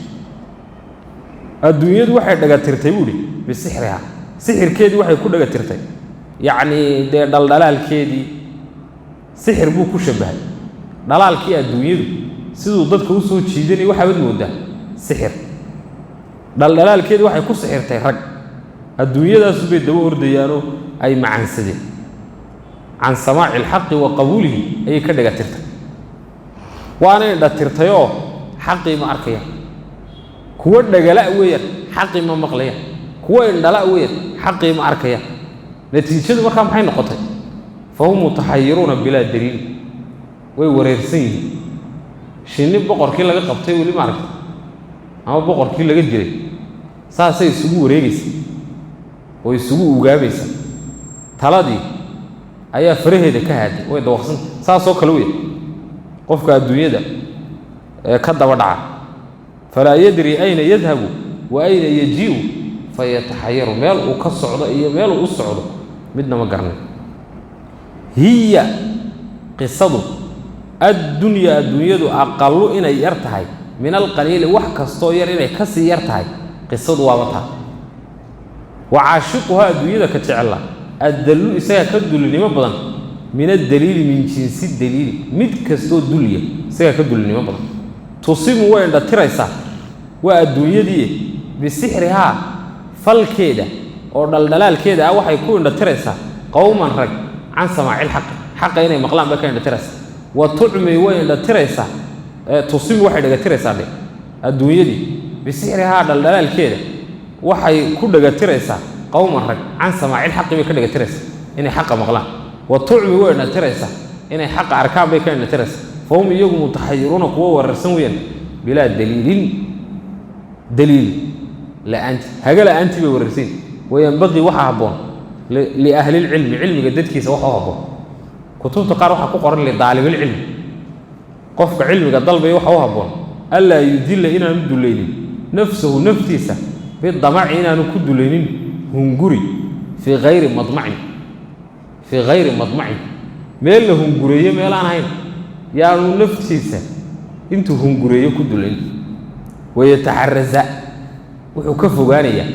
Speaker 1: Adduunyadu waxay dhagatirtay, buu idhi, bisixrihaa, sixirkeedii waxay ku dhagatirtay, yacnii dee dhaldhalaalkeedii. Sixir buu ku shabbahay dhalaalkii adduunyadu siduu dadka u soo jiidanayay, waxaabad mooddaa sixir. Dhaldhalaalkeedii waxay ku sixirtay rag, adduunyadaasu bay daba ordayaanoo ay macaansadeen, can samaaci alxaqi wa qabuulihi ayay ka dhagatirtay, waana indhatirtayoo xaqii ma arkayaan. Kuwo dhagala weeyaan, xaqii ma maqlayaan. Kuwo indhala weeyaan, xaqii ma arkayaan. Natiijadu markaa maxay noqotay? Fahum mutaxayiruuna bilaa daliil, way wareersan yihiin. Shinni boqorkii laga qabtay weli maaragtay, ama boqorkii laga dilay, saasay isugu wareegaysa oo isugu ugaabaysa. Taladii ayaa faraheeda ka haaday, way dawaqsanta. Saasoo kale weya qofka adduunyada ee ka daba dhaca. Falaa yadri ayna yadhabu wa ayna yajii'u fayataxayaru, meel uu ka socdo iyo meel uu u socdo midna ma garanay. Hiya qisadu addunyaa, adduunyadu, aqallu inay yar tahay min alqaliili, wax kastoo yar inay ka sii yar tahay. Qisadu waaba taa. Wa caashiquhaa, adduunyada ka jecela, addallu, isagaa ka dullinimo badan, min addaliili, min jinsi daliili, mid kastoo dulliya isagaa ka dullinimo badan. Tusimu, way indhatiraysaa, waa adduunyadii, bisixrihaa, falkeeda oo dhaldhalaalkeeda ah waxay ku indhatiraysaa, qowman, rag, can samaacilxaqi, xaqa inay maqlaan bay ka indhatiraysaa. Wa tucmi, way indhatiraysaa. Tusimu, waxay dhagatiraysaa dhe adduunyadii, bisixrihaa, dhaldhalaalkeeda waxay ku dhagatiraysaa, qowman, rag, can samaacilxaqi bay ka dhagatiraysaa inay xaqa maqlaan. Wa tucmi, way indhatiraysaa, inay xaqa arkaan bay ka indhatiraysaa. Fahum, iyagu, mutaxayiruuna, kuwo wararsan weeyaan, bilaa daliilin, daliil la'aanti, haga la'aantii bay wararsayn. Wayanbaqii, waxaa habboon, liahlilcilmi, cilmiga dadkiisa waxa u habboon. Kutubta qaar waxaa ku qoran lidaalibilcilmi. Qofka cilmiga dalbaya waxa u habboon anlaa yudilla, inaanu dulaynin, nafsahu, naftiisa, bidamaci, inaanu ku dulaynin hunguri, fii hayri madmacin, fii hayri madmacin, meel la hungureeyo meel aan ahayn yaanu naftiisa intuu hungureeyo ku dulayn. Wayataxaraza, wuxuu ka fogaanayaa,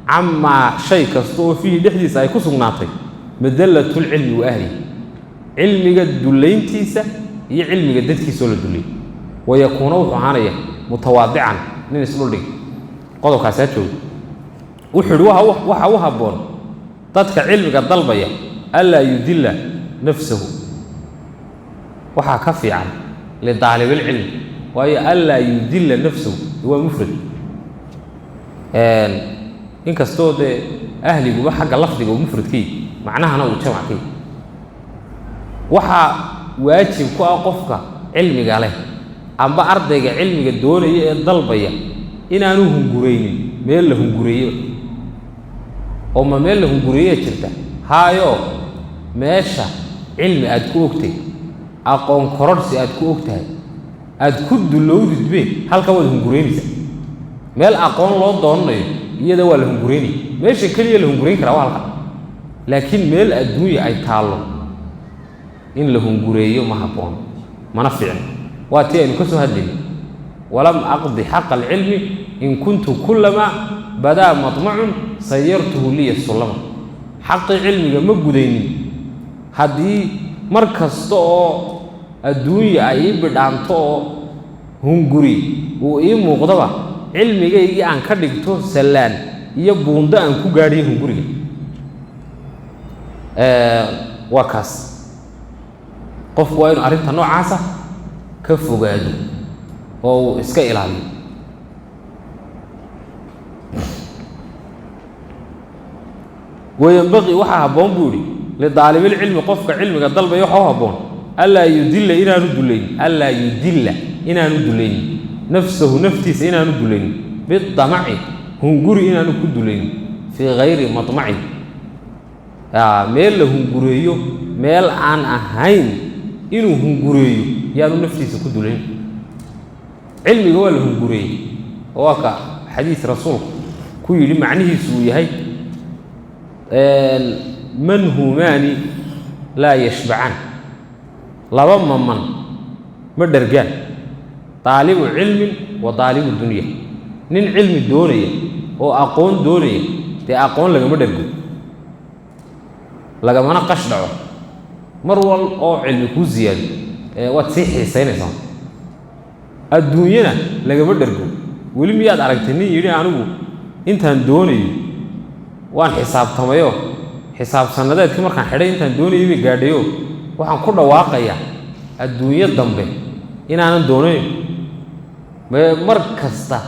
Speaker 1: camaa, shay kasta oo, fiihi, dhexdiisa ay ku sugnaatay, madallatulcilmi wa ahlihi, cilmiga dullayntiisa iyo cilmiga dadkiisa oo la dullay. Wayakuuna, wuxuu ahaanaya, mutawaadican, nin isdhuldhig. Qodobkaasi ha joogo. Wuxuu yidhi waxa u habboon dadka cilmiga dalbaya anlaa yudilla nafsahu. Waxaa ka fiican lidaalibilcilmi, waayo anlaa yudilla nafsahu waa mufrad, inkastoo dee ahliguba xagga lafdiga uu mufrad ka yihi, macnahana uu jamac ka yihi. Waxaa waajib ku ah qofka cilmiga leh amba ardayga cilmiga doonaya ee dalbaya inaanu hunguraynin meel la hungureeyo. Oo ma meel la hungureeyaa jirta? Haayo, meesha cilmi aad ku ogtahay, aqoon kororhsi aad ku og tahay, aad ku dullowdidbe, halka waad hunguraynaysaa. Meel aqoon loo doonanayo iyada waa la hunguraynaya. Meesha keliya la hungurayn karaa waa halka. Laakiin meel adduunya ay taallo in la hungureeyo ma habboon, mana fiicno. Waa tii aynu ka soo hadlayno: walam aqdi xaqa alcilmi in kuntu kulamaa badaa madmacun sayartuhu liya sullama. Xaqii cilmiga ma gudaynin haddii mar kasta oo adduunya ay ii bidhaanto oo hunguri uu ii muuqdaba cilmigaygii aan ka dhigto sallaan iyo buundo aan ku gaadhayo hunguriga. Waa kaas. Qofku waa inuu arrinta noocaasa ka fogaado oo uu iska ilaaliyo. Wayanbaqii, waxaa habboon, buu idhi, lidaalibilcilmi, qofka cilmiga dalbaya waxa u habboon, anlaa yudilla, inaanu dulaynin, anlaa yudilla, inaanu dulaynin, nafsahu, naftiisa inaanu dulaynin, bidamaci, hunguri inaanu ku dulaynin, fii hayri madmacin, meel la hungureeyo meel aan ahayn inuu hungureeyo yaanu naftiisa ku dulayn. Cilmiga waa la hungureeyey, oo waa ka xadiis rasuulku ku yidhi macnihiisu uu yahay: man humaani laa yashbacaan, laba maman ma dhergaan, daalibu cilmin wa daalibu dunya. Nin cilmi doonaya oo aqoon doonaya, dee aqoon lagama dhergo, lagamana qash dhaco. Mar wal oo cilmi kuu ziyaado waad sii xiisaynaysaa. Adduunyana lagama dhergo. Weli miyaad aragtay nin yidhi: anigu intaan doonayo waan xisaabtamayo, xisaab sannadeedkii markaan xidhay intaan doonayay bay gaadhayo, waxaan ku dhawaaqayaa adduunyo dambe inaanan doonayn? Mar kasta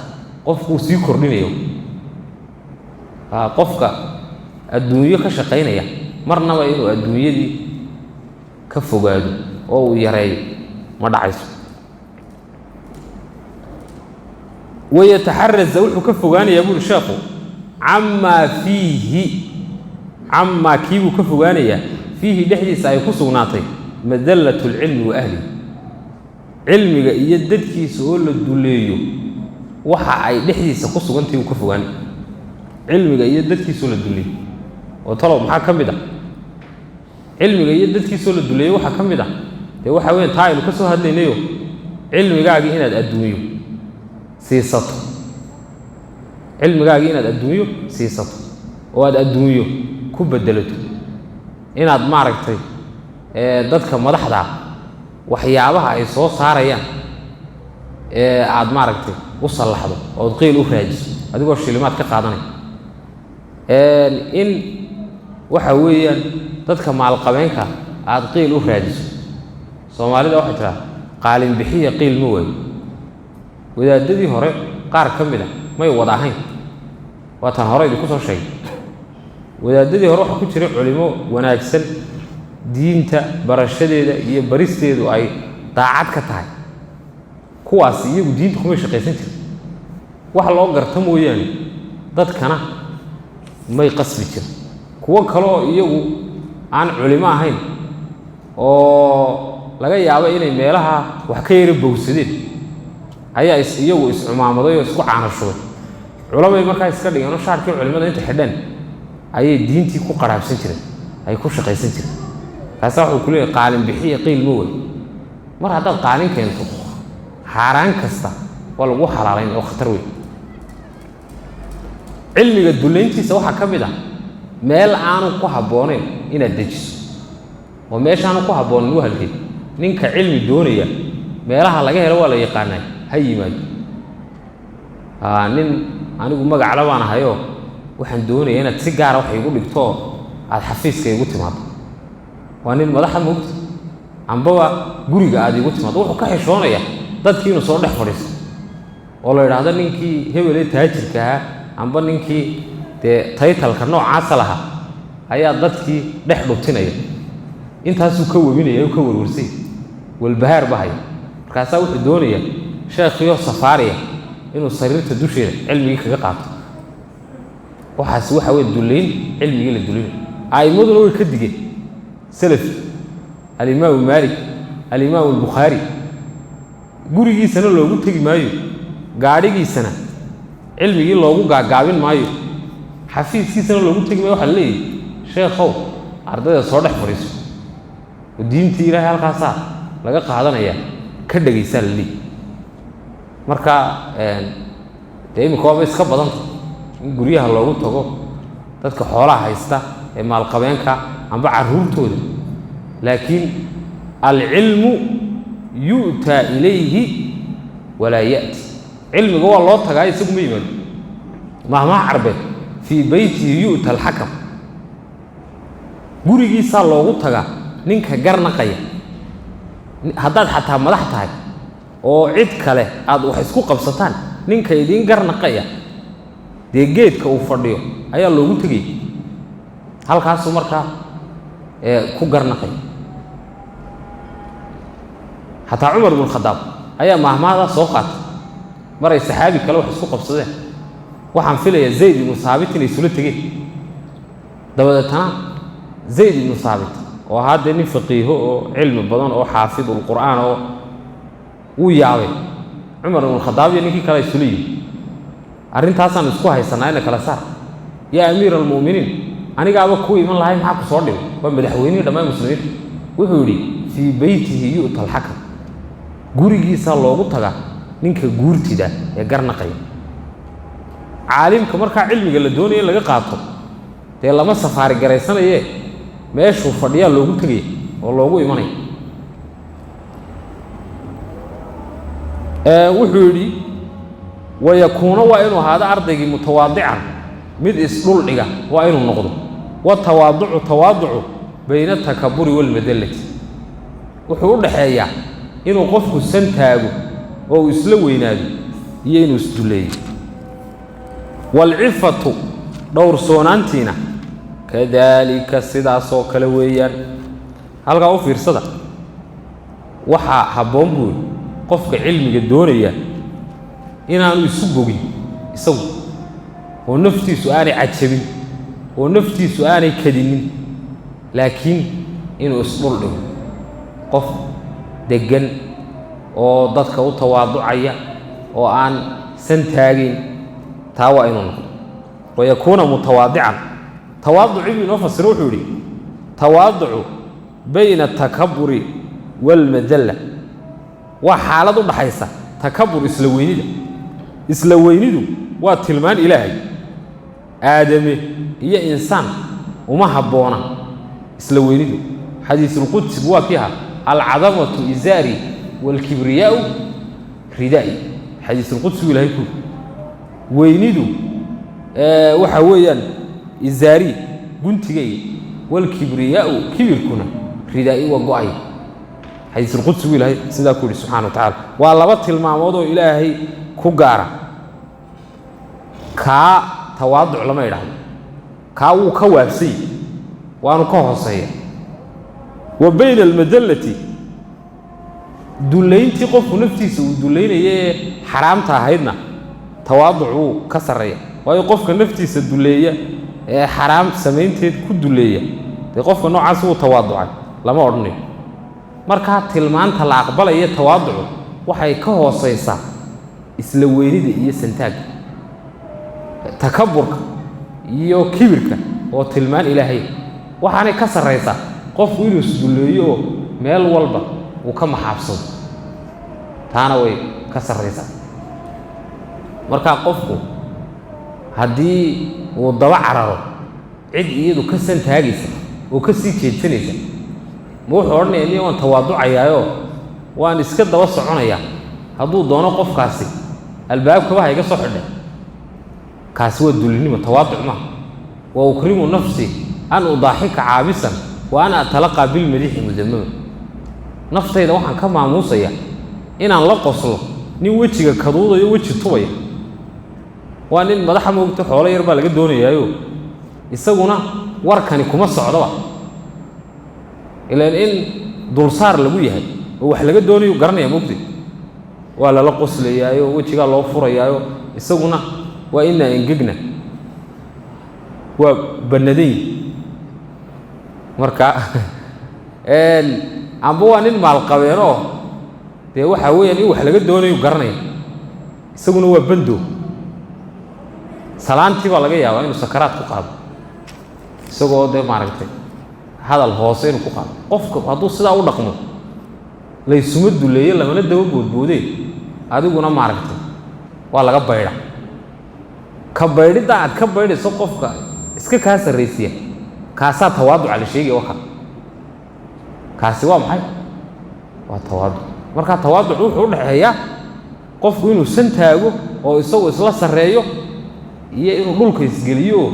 Speaker 1: qofkuu sii kordhinayo. Qofka adduunyo ka shaqaynaya Marnaba inuu adduunyadii ka fogaado oo uu yareeyo ma dhacayso. Wayataxaraza, wuxuu ka fogaanayaa buuri sheekhu, camaa fiihi, camaa kiibuu ka fogaanayaa, fiihi dhexdiisa ay ku sugnaatay madallat alcilmi wa ahlihi, cilmiga iyo dadkiisa oo la duleeyo waxa ay dhexdiisa ku sugantahay uu ka fogaanay. Cilmiga iyo dadkiisa oo la duleeyo oo talow maxaa ka mid ah? Cilmiga iyo dadkiisaoo la duleeyo waxaa ka mid ah dee waxa weyan taa aynu ka soo hadlaynayo, cilmigaagii inaad adduunyo siisato, cilmigaagii inaad adduunyo siisato oo aad adduunyo ku bedelato, inaad maaragtay dadka madaxdaa waxyaabaha ay soo saarayaan ee aada maaragtay u sallaxdo ood qiil u raadiso adigoo shilimaad ka qaadanaya, in waxa weeyaan dadka maalqabeenka aada qiil u raadiso. Soomaalida waxay tiraa qaalin bixiya qiil ma waayo. Wadaadadii hore qaar ka mid a may wada ahayn, waataan hore idinku soo sheegay. Wadaadadii hore waxaa ku jiray culimo wanaagsan, diinta barashadeeda iyo baristeedu ay daacad ka tahay. Kuwaas iyagu diinta kumay shaqaysan jirin, wax loo garta mooyaane dadkana may qasbi jirin. Kuwo kale oo iyagu aan culimo ahayn oo laga yaabo inay meelaha wax ka yara bowsadeen ayaa iyagu iscumaamaday oo isku caanashubay. Culamay markaa iska dhigeen oo shaarkii culimada inta xidheen ayay diintii ku qaraabsan jireen, ay ku shaqaysan jireen. Taasaa wuxuu ku leeyahy qaalin bixiya qiil ma wey. Mar haddaad qaalin keento, xaaraan kasta waa lagu xalaalayn oo khatar weyn. Cilmiga dullayntiisa waxaa ka mid ah meel aanu ku habboonayn inaad dejiso, oo meeshaanu ku habboonayn u halkeed. Ninka cilmi doonaya meelaha laga helo waa la yaqaanaa, ha yimaado. Nin anigu magacla baan ahayoo waxaan doonaya inaad si gaara wax iigu dhigto oo aada xafiiska iigu timaado. Waa nin madaxa moogta, ambaba guriga aada iigu timaado. Wuxuu ka xishoonaya dadkii inuu soo dhex fadhiisto oo la idhaahdo ninkii hebelee taajirka ahaa amba ninkii dee taytalka noocaasa lahaa ayaa dadkii dhex dhubtinaya. Intaasuu ka webinaya, u ka warwarsay, walbahaar ba haya. Markaasaa wuxuu doonayaa sheekhiyo safaariya inuu sariirta dusheeda cilmigii kaga qaato. Waxaas waxa weye dullayn cilmigii la dulinay. A'immaduna way ka digeen, salaf alimaamu Maalik, alimaamu Albukhaari, gurigiisana loogu tegi maayo, gaadhigiisana cilmigii loogu gaagaabin maayo, xafiiskiisana loogu tegi maayo. Waxaa la leeyahy sheekhow ardayda soo dhex fadhiiso oo diintii Ilaahay halkaasaa laga qaadanaya ka dhegaysaa la leeyahy. Marka dee iminka waaba iska badanta in guryaha loogu tago dadka xoolaha haysta ee maalqabeenka amba carruurtooda, laakiin alcilmu yu'taa ilayhi walaa ya'ti. Cilmiga waa loo tagaa, isagu ma yimaado. Mahmaha carbeed, fii beytihi yu'ta alxakam, gurigiisaa loogu tagaa ninka garnaqaya. Haddaad xataa madax tahay oo cid kale aada wax isku qabsataan, ninka idiin garnaqaya dee geedka uu fadhiyo ayaa loogu tegaya, halkaasuu markaa ku garnaqaya. Xataa Cumar ibnu Khadaab ayaa maahmaahdaa soo qaatay maray saxaabi kale wax isku qabsadeen. Waxaan filayaa Zayd ibnu Saabit inay isula tegeen. Dabadeetana Zayd ibnu Saabit oo ahaa dee nin faqiiho oo cilmi badan oo xaafidulqur'aan oo wuu yaabay. Cumar ibnu Khadaab iyo ninkii kale isula yimi, arrintaasaan isku haysanaa ina kala saar. Yaa amiira almu'miniin, anigaaba kuu iman lahay, maxaa ku soo dhibay? Waa madaxweynihii dhammaan muslimiinta. Wuxuu yidhi fii beytihi yu'ta alxakam, gurigiisaa loogu tagaa ninka guurtida ee garnaqaya. Caalimka markaa cilmiga la doonaya in laga qaato dee lama safaari garaysanayee, meeshuu fadhiyaa loogu tegaya oo loogu imanaya. Wuxuu yidhi wayakuuna, waa inuu ahaado ardaygii mutawaadican, mid isdhul dhiga waa inuu noqdo. Watawaaducu, tawaaducu bayna atakaburi waalmadallati, wuxuu u dhaxeeyaa inuu qofku san taago oo uu isla weynaado iyo inuu isdulleeyo. Waalcifatu, dhowrsoonaantiina Kadaalika sidaasoo kale weeyaan. Halkaa u fiirsada, waxaa habboon buuri qofka cilmiga doonaya inaanu isu bogin isagu, oo naftiisu aanay cajabin, oo naftiisu aanay kadinin, laakiin inuu isdhul dhigo, qof deggan oo dadka u tawaaducaya oo aan san taagayn, taa waa inuu noqdo. Wayakuuna mutawaadican. Tawaaducii buu inoo fasiro, wuxuu yidhi tawaaducu bayna atakaburi waalmadalla, waa xaalad u dhaxaysa takabur, isla weynida. Isla weynidu waa tilmaan Ilaahay, aadame iyo insaan uma habboona isla weynidu. Xadiisulqudsigu waa kii ahaa alcadamatu izaari waalkibriyaau ridaa'i. Xadiisulqudsigu Ilahay ku weynidu waxa weeyaan izaari, guntigayga, waalkibriyaau kibirkuna ridaa'i, waa go-ay. Xadiisulqudsigu Ilaahay sidaa ku yidhi subxana wa tacala. Waa laba tilmaamood oo Ilaahay ku gaara. Kaa tawaaduc lama idhaahdo, kaa wuu ka waabsany, waanu ka hooseeya. Wa bayna almadallati, dullayntii qofku naftiisa uu dullaynaya ee xaraamta ahaydna tawaaduc wuu ka sarreeya. Waayo qofka naftiisa dulleeya ee xaraam samaynteed ku dulleeya, dee qofka noocaas wuu tawaaducay lama odhanayo. Markaa tilmaanta la aqbalaya tawaaducu waxay ka hoosaysaa isla weynida iyo santaagga, takaburka iyo kibirka oo tilmaan Ilaahay. Waxaanay ka sarraysaa qofku inuu isdulleeyo oo meel walba uu ka maxaabsado, taana way ka sarraysaa. Markaa qofku haddii uu daba cararo cid iyadu ka santaagaysa oo ka sii jeedsanaysa, ma wuxuu odhanaya niyo waan tawaaducayaayoo waan iska daba soconayaa, hadduu doono qofkaasi albaabkaba ha iga soo xidhay? Kaasi waa dullinimo, tawaaduc maaha. Wa ukrimu nafsi an udaaxika caabisan wa an atalaqaa bilmadiixi mudamama. Naftayda waxaan ka maamuusaya inaan la qoslo nin wejiga kaduudayo, weji tubaya. Waa nin madaxa moogta, xoolo yar baa laga doonayaayo, isaguna warkani kuma socdoba, ilaan in dulsaar lagu yahay oo wax laga doonayo garanaya moogtay. Waa lala qoslayaayo, wejigaa loo furayaayo, isaguna waa inaa engegna, waa bannadan. Marka amba waa nin maalqabeenoo dee waxaa weeyaan in wax laga doonayo garanaya, isaguna waa bando. Salaantii baa laga yaabaa inuu sakaraad ku qaado, isagoo dee maaragtay hadal hoose inuu ku qaado. Qofka hadduu sidaa u dhaqmo, laysuma duleeyo, lamana daba boodboodee, adiguna maaragtay waa laga baydha. Ka baydhidda aad ka baydhayso qofka iska kaa sarraysiya, kaasaa tawaaduca la sheegaya. Waka kaasi waa maxay? Waa tawaaduc. Markaa tawaaduc wuxuu u dhexeeyaa qofku inuu san taago oo isagu isla sarreeyo, iyo inuu dhulka isgeliyo oo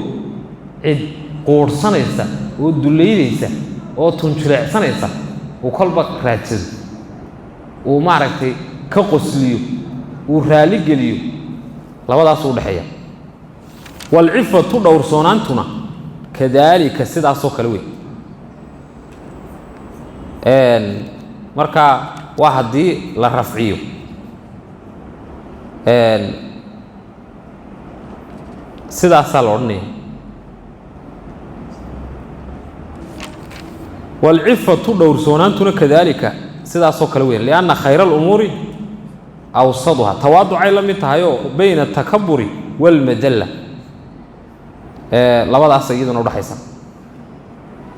Speaker 1: cid quudhsanaysa oo dullaynaysa oo tunjuleecsanaysa uu kolba raadsado, uu maaragtay ka qosliyo, uu raalli geliyo. Labadaasuu udhexeeya. Waalcifatu dhowrsoonaantuna kadaalika sidaasoo kale wey. Marka waa haddii la rafciyo sidaasaa la odhanaya. Waalcifatu dhowrsoonaantuna kadaalika sidaasoo kale weyn, lianna khayra alumuuri awsaduha. Tawaaducay la mid tahayoo bayna atakaburi waalmadalla, labadaas iyaduna udhaxaysa.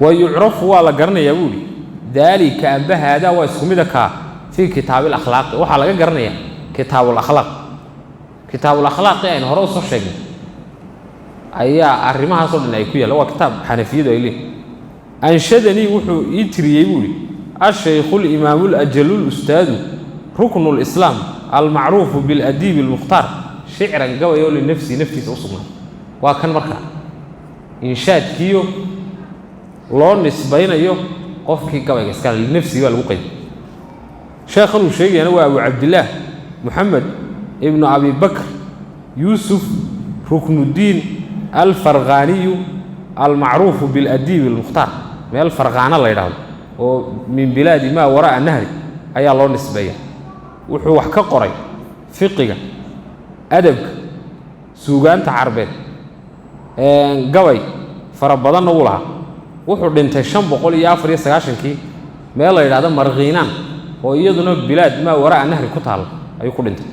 Speaker 1: Wa yucrafu waa la garanayaa buu ihi daalika amba haadaa waa isku mida kaa fii kitaabi alakhlaaqi. Waxaa laga garanayaa kitaabulakhlaaq. Kitaabulakhlaaqi aynu hore usoo sheegnay ayaa arrimahaasoo dhan ay ku yaalla. Waa kitaab xanafiyadu ay leeyihin. Anshadanii wuxuu ii tiriyey buu ihi ashaykhu alimaamu alajalu lustaadu ruknu lislaam almacruufu biladiibi almukhtaar shicran gabayoo linafsihi, naftiisa u sugnaa. Waa kan markaa inshaadkiiyo loo nisbaynayo qofkii gabayga iskale, linafsihi baa lagu qayday. Sheekhan uu sheegayana waa Abu Cabdillaah Moxamed ibnu Abi Bakr Yuusuf Ruknuddiin Alfarkhaaniyu Almacruufu biladiib almukhtaar, meel Farqaano la yidhaahdo oo min bilaadi maa waraa'a nahri ayaa loo nisbeeya. Wuxuu wax ka qoray fiqiga, adabka, suugaanta carbeed, gabay fara badanna wuu lahaa. Wuxuu dhintay 594-kii meel la yidhahdo Markhiinaan oo iyaduna bilaad maa waraa'a nahri ku taalla ayuu ku dhintay.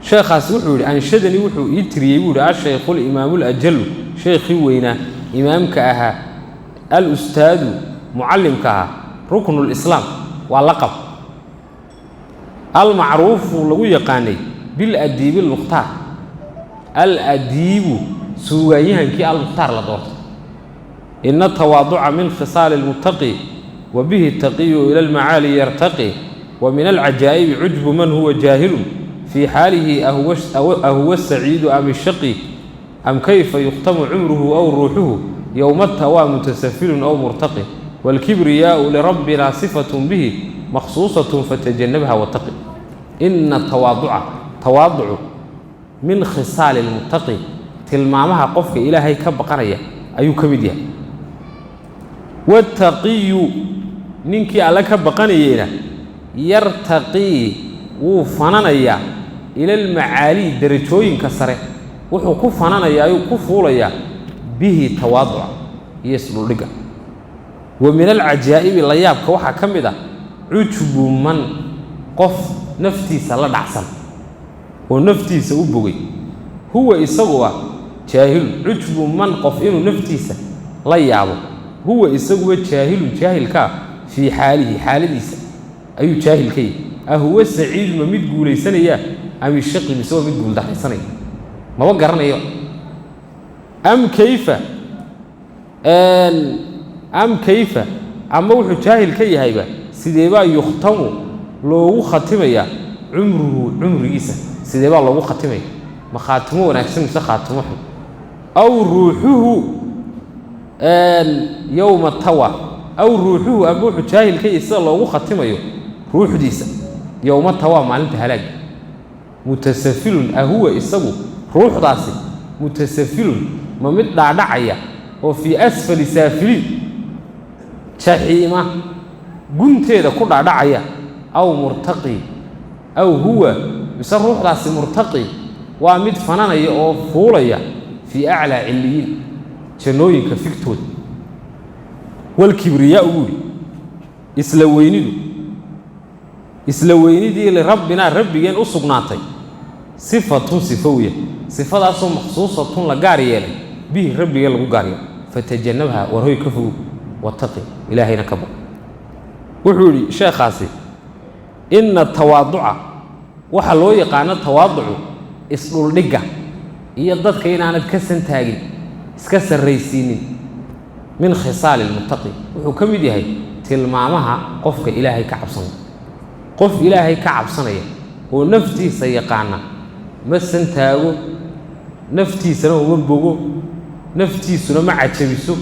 Speaker 1: Sheekhaasi wuxuu yidhi: anshadani, wuxuu ii tiriyey buu yidhi, ashaykhu limaamu lajalu, sheekhii weynaa, imaamka ahaa, alustaadu, mucallimka ahaa, ruknulislaam waa laqab, almacruufu, lagu yaqaanay, biladiibi almukhtaar, aladiibu, suugaanyahankii, almukhtaar, la doortay. Ina atawaaduca min khisaali almuttaqi, wa bihi taqiyu ila almacaali yartaqi, wa min alcajaa'ibi cujbu man huwa jaahilun fii xaalihi, ahuwa asaciidu am ishaqi, am kayfa yukhtamu cumruhu aw ruuxuhu yowma tawaa mutasafilun aw murtaqi, waalkibriyaau lirabbina sifatun bihi makhsuusatun fatajanabha wataqi. Ina tawaaduca, tawaaducu, min khisaali lmuttaqi, tilmaamaha qofka Ilaahay ka baqanaya ayuu ka mid yahay. Wattaqiyu, ninkii alle ka baqanayeyna, yartaqii, wuu fananayaa, ila almacaalii, derajooyinka sare wuxuu ku fananayaa, ayuu ku fuulayaa, bihi, tawaaduca iyo isdhuldhigga. Wa min alcajaa'ibi, la yaabka waxaa ka mid ah, cujbu man, qof naftiisa la dhacsan oo naftiisa u bogay, huwa isagu ah jaahilun. Cujbu man, qof inuu naftiisa la yaabo, huwa isaguba jaahilun, jaahilkaa, fii xaalihi, xaaladiisa ayuu jaahil ka yahy. Ahuwa saciidu, ma mid guulaysanayaa, am ishaqi, mise waa mid guuldarraysanaya? Maba garanayo. Am kayfa, am kayfa, ama wuxuu jaahil ka yahayba sideebaa, yukhtamu, loogu khatimayaa, cumruhu, cumrigiisa sideebaa loogu khatimaya? Ma khaatimo wanaagsan mise khaatimo xun? Aw ruuxuhu yowma tawa, aw ruuxuhu, ama wuxuu jaahil ka yahay sida loogu khatimayo ruuxdiisa yowma tawa, maalinta halaaga, mutasafilun, ahuwa isagu, ruuxdaasi, mutasafilun, ma mid dhaadhacaya oo fii asfali saafiliin, jaxiima gunteeda ku dhaadhacaya, aw murtaqi, aw huwa, mise ruuxdaasi, murtaqi, waa mid fananaya oo fuulaya, fii aclaa ciliyiin, jannooyinka figtooda. Walkibriyaau, buu yidhi, isla weynidu, isla weynidii, lirabbinaa, rabbigeen u sugnaatay, sifatun, sifowiya, sifadaasoo makhsuusatun, la gaar yeelay, bihi, rabbigeen lagu gaar yeelay. Fatajanabha, war hoy ka fogow, wataqi, Ilaahayna ka baq. Wuxuu yidhi sheekhaasi: inna tawaaduca, waxaa loo yaqaano tawaaducu, isdhuldhigga iyo dadka inaanad ka santaagin, iska sarraysiinin, min khisaali lmuttaqi, wuxuu ka mid yahay tilmaamaha qofka Ilaahay ka cabsanaya. Qof Ilaahay ka cabsanaya oo naftiisa yaqaana ma santaago, naftiisana uma bogo, naftiisuna ma cajabiso,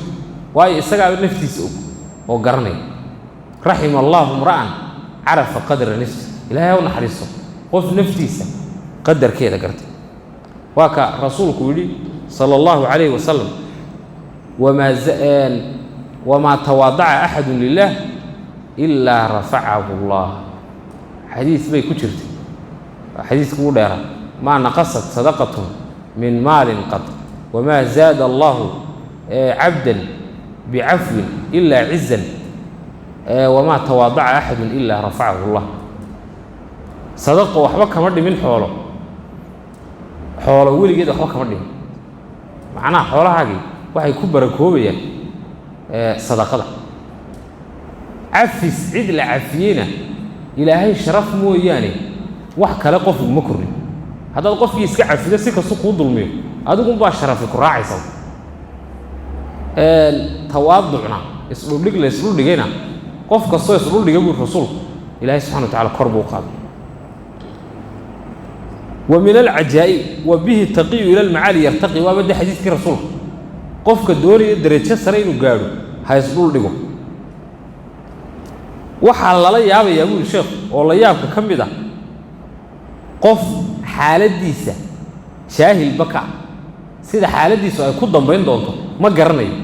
Speaker 1: waayo isagaaba naftiisa og oo garanaya. Raxima allaahu imra'an carafa qadra nafsi, Ilahay ha u naxariisto qof naftiisa qadarkeeda gartay. Waa ka rasuulku yidhi sala allahu calayhi wasalam: wamaa tawaadaca axadu lilah ilaa rafacahu allah. Xadiis bay ku jirtay, xadiiska ugu dheeraa: maa naqasat sadaqatun min maalin qad, wamaa zaada allahu cabdan bicafwin ilaa cizan, wamaa tawaadaca axadu ilaa rafacahu allah. Sadaqo waxba kama dhimin xoolo, xoolo weligeed waxba kama dhimin. Macnaha xoolahaagii waxay ku barakoobayaan sadaqada. Cafis cid la cafiyeyna Ilaahay sharaf mooyaane wax kale qofku ma korrin. Haddaad qofkii iska cafido, si kastu kuu dulmiyo, adigunbaa sharafi ku raacaysa. Tawaaducna, isdhuldhig la isdhuldhigayna, qof kastoo isdhuldhiga, buuri rasuulku, Ilahay subxana wa tacala kor buu u qaaday. Wa min alcajaa'ib, wa bihi taqiyu ila almacaali yartaqi, waaba de xadiiskii rasuulka. Qofka doonaya derajo sare inuu gaadho ha isdhul dhigo. Waxaa lala yaabayaa, buuri sheekhu, oo la yaabka ka mid ah, qof xaaladdiisa jaahilba ka ah. Sida xaaladiisu ay ku dambayn doonto ma garanayo,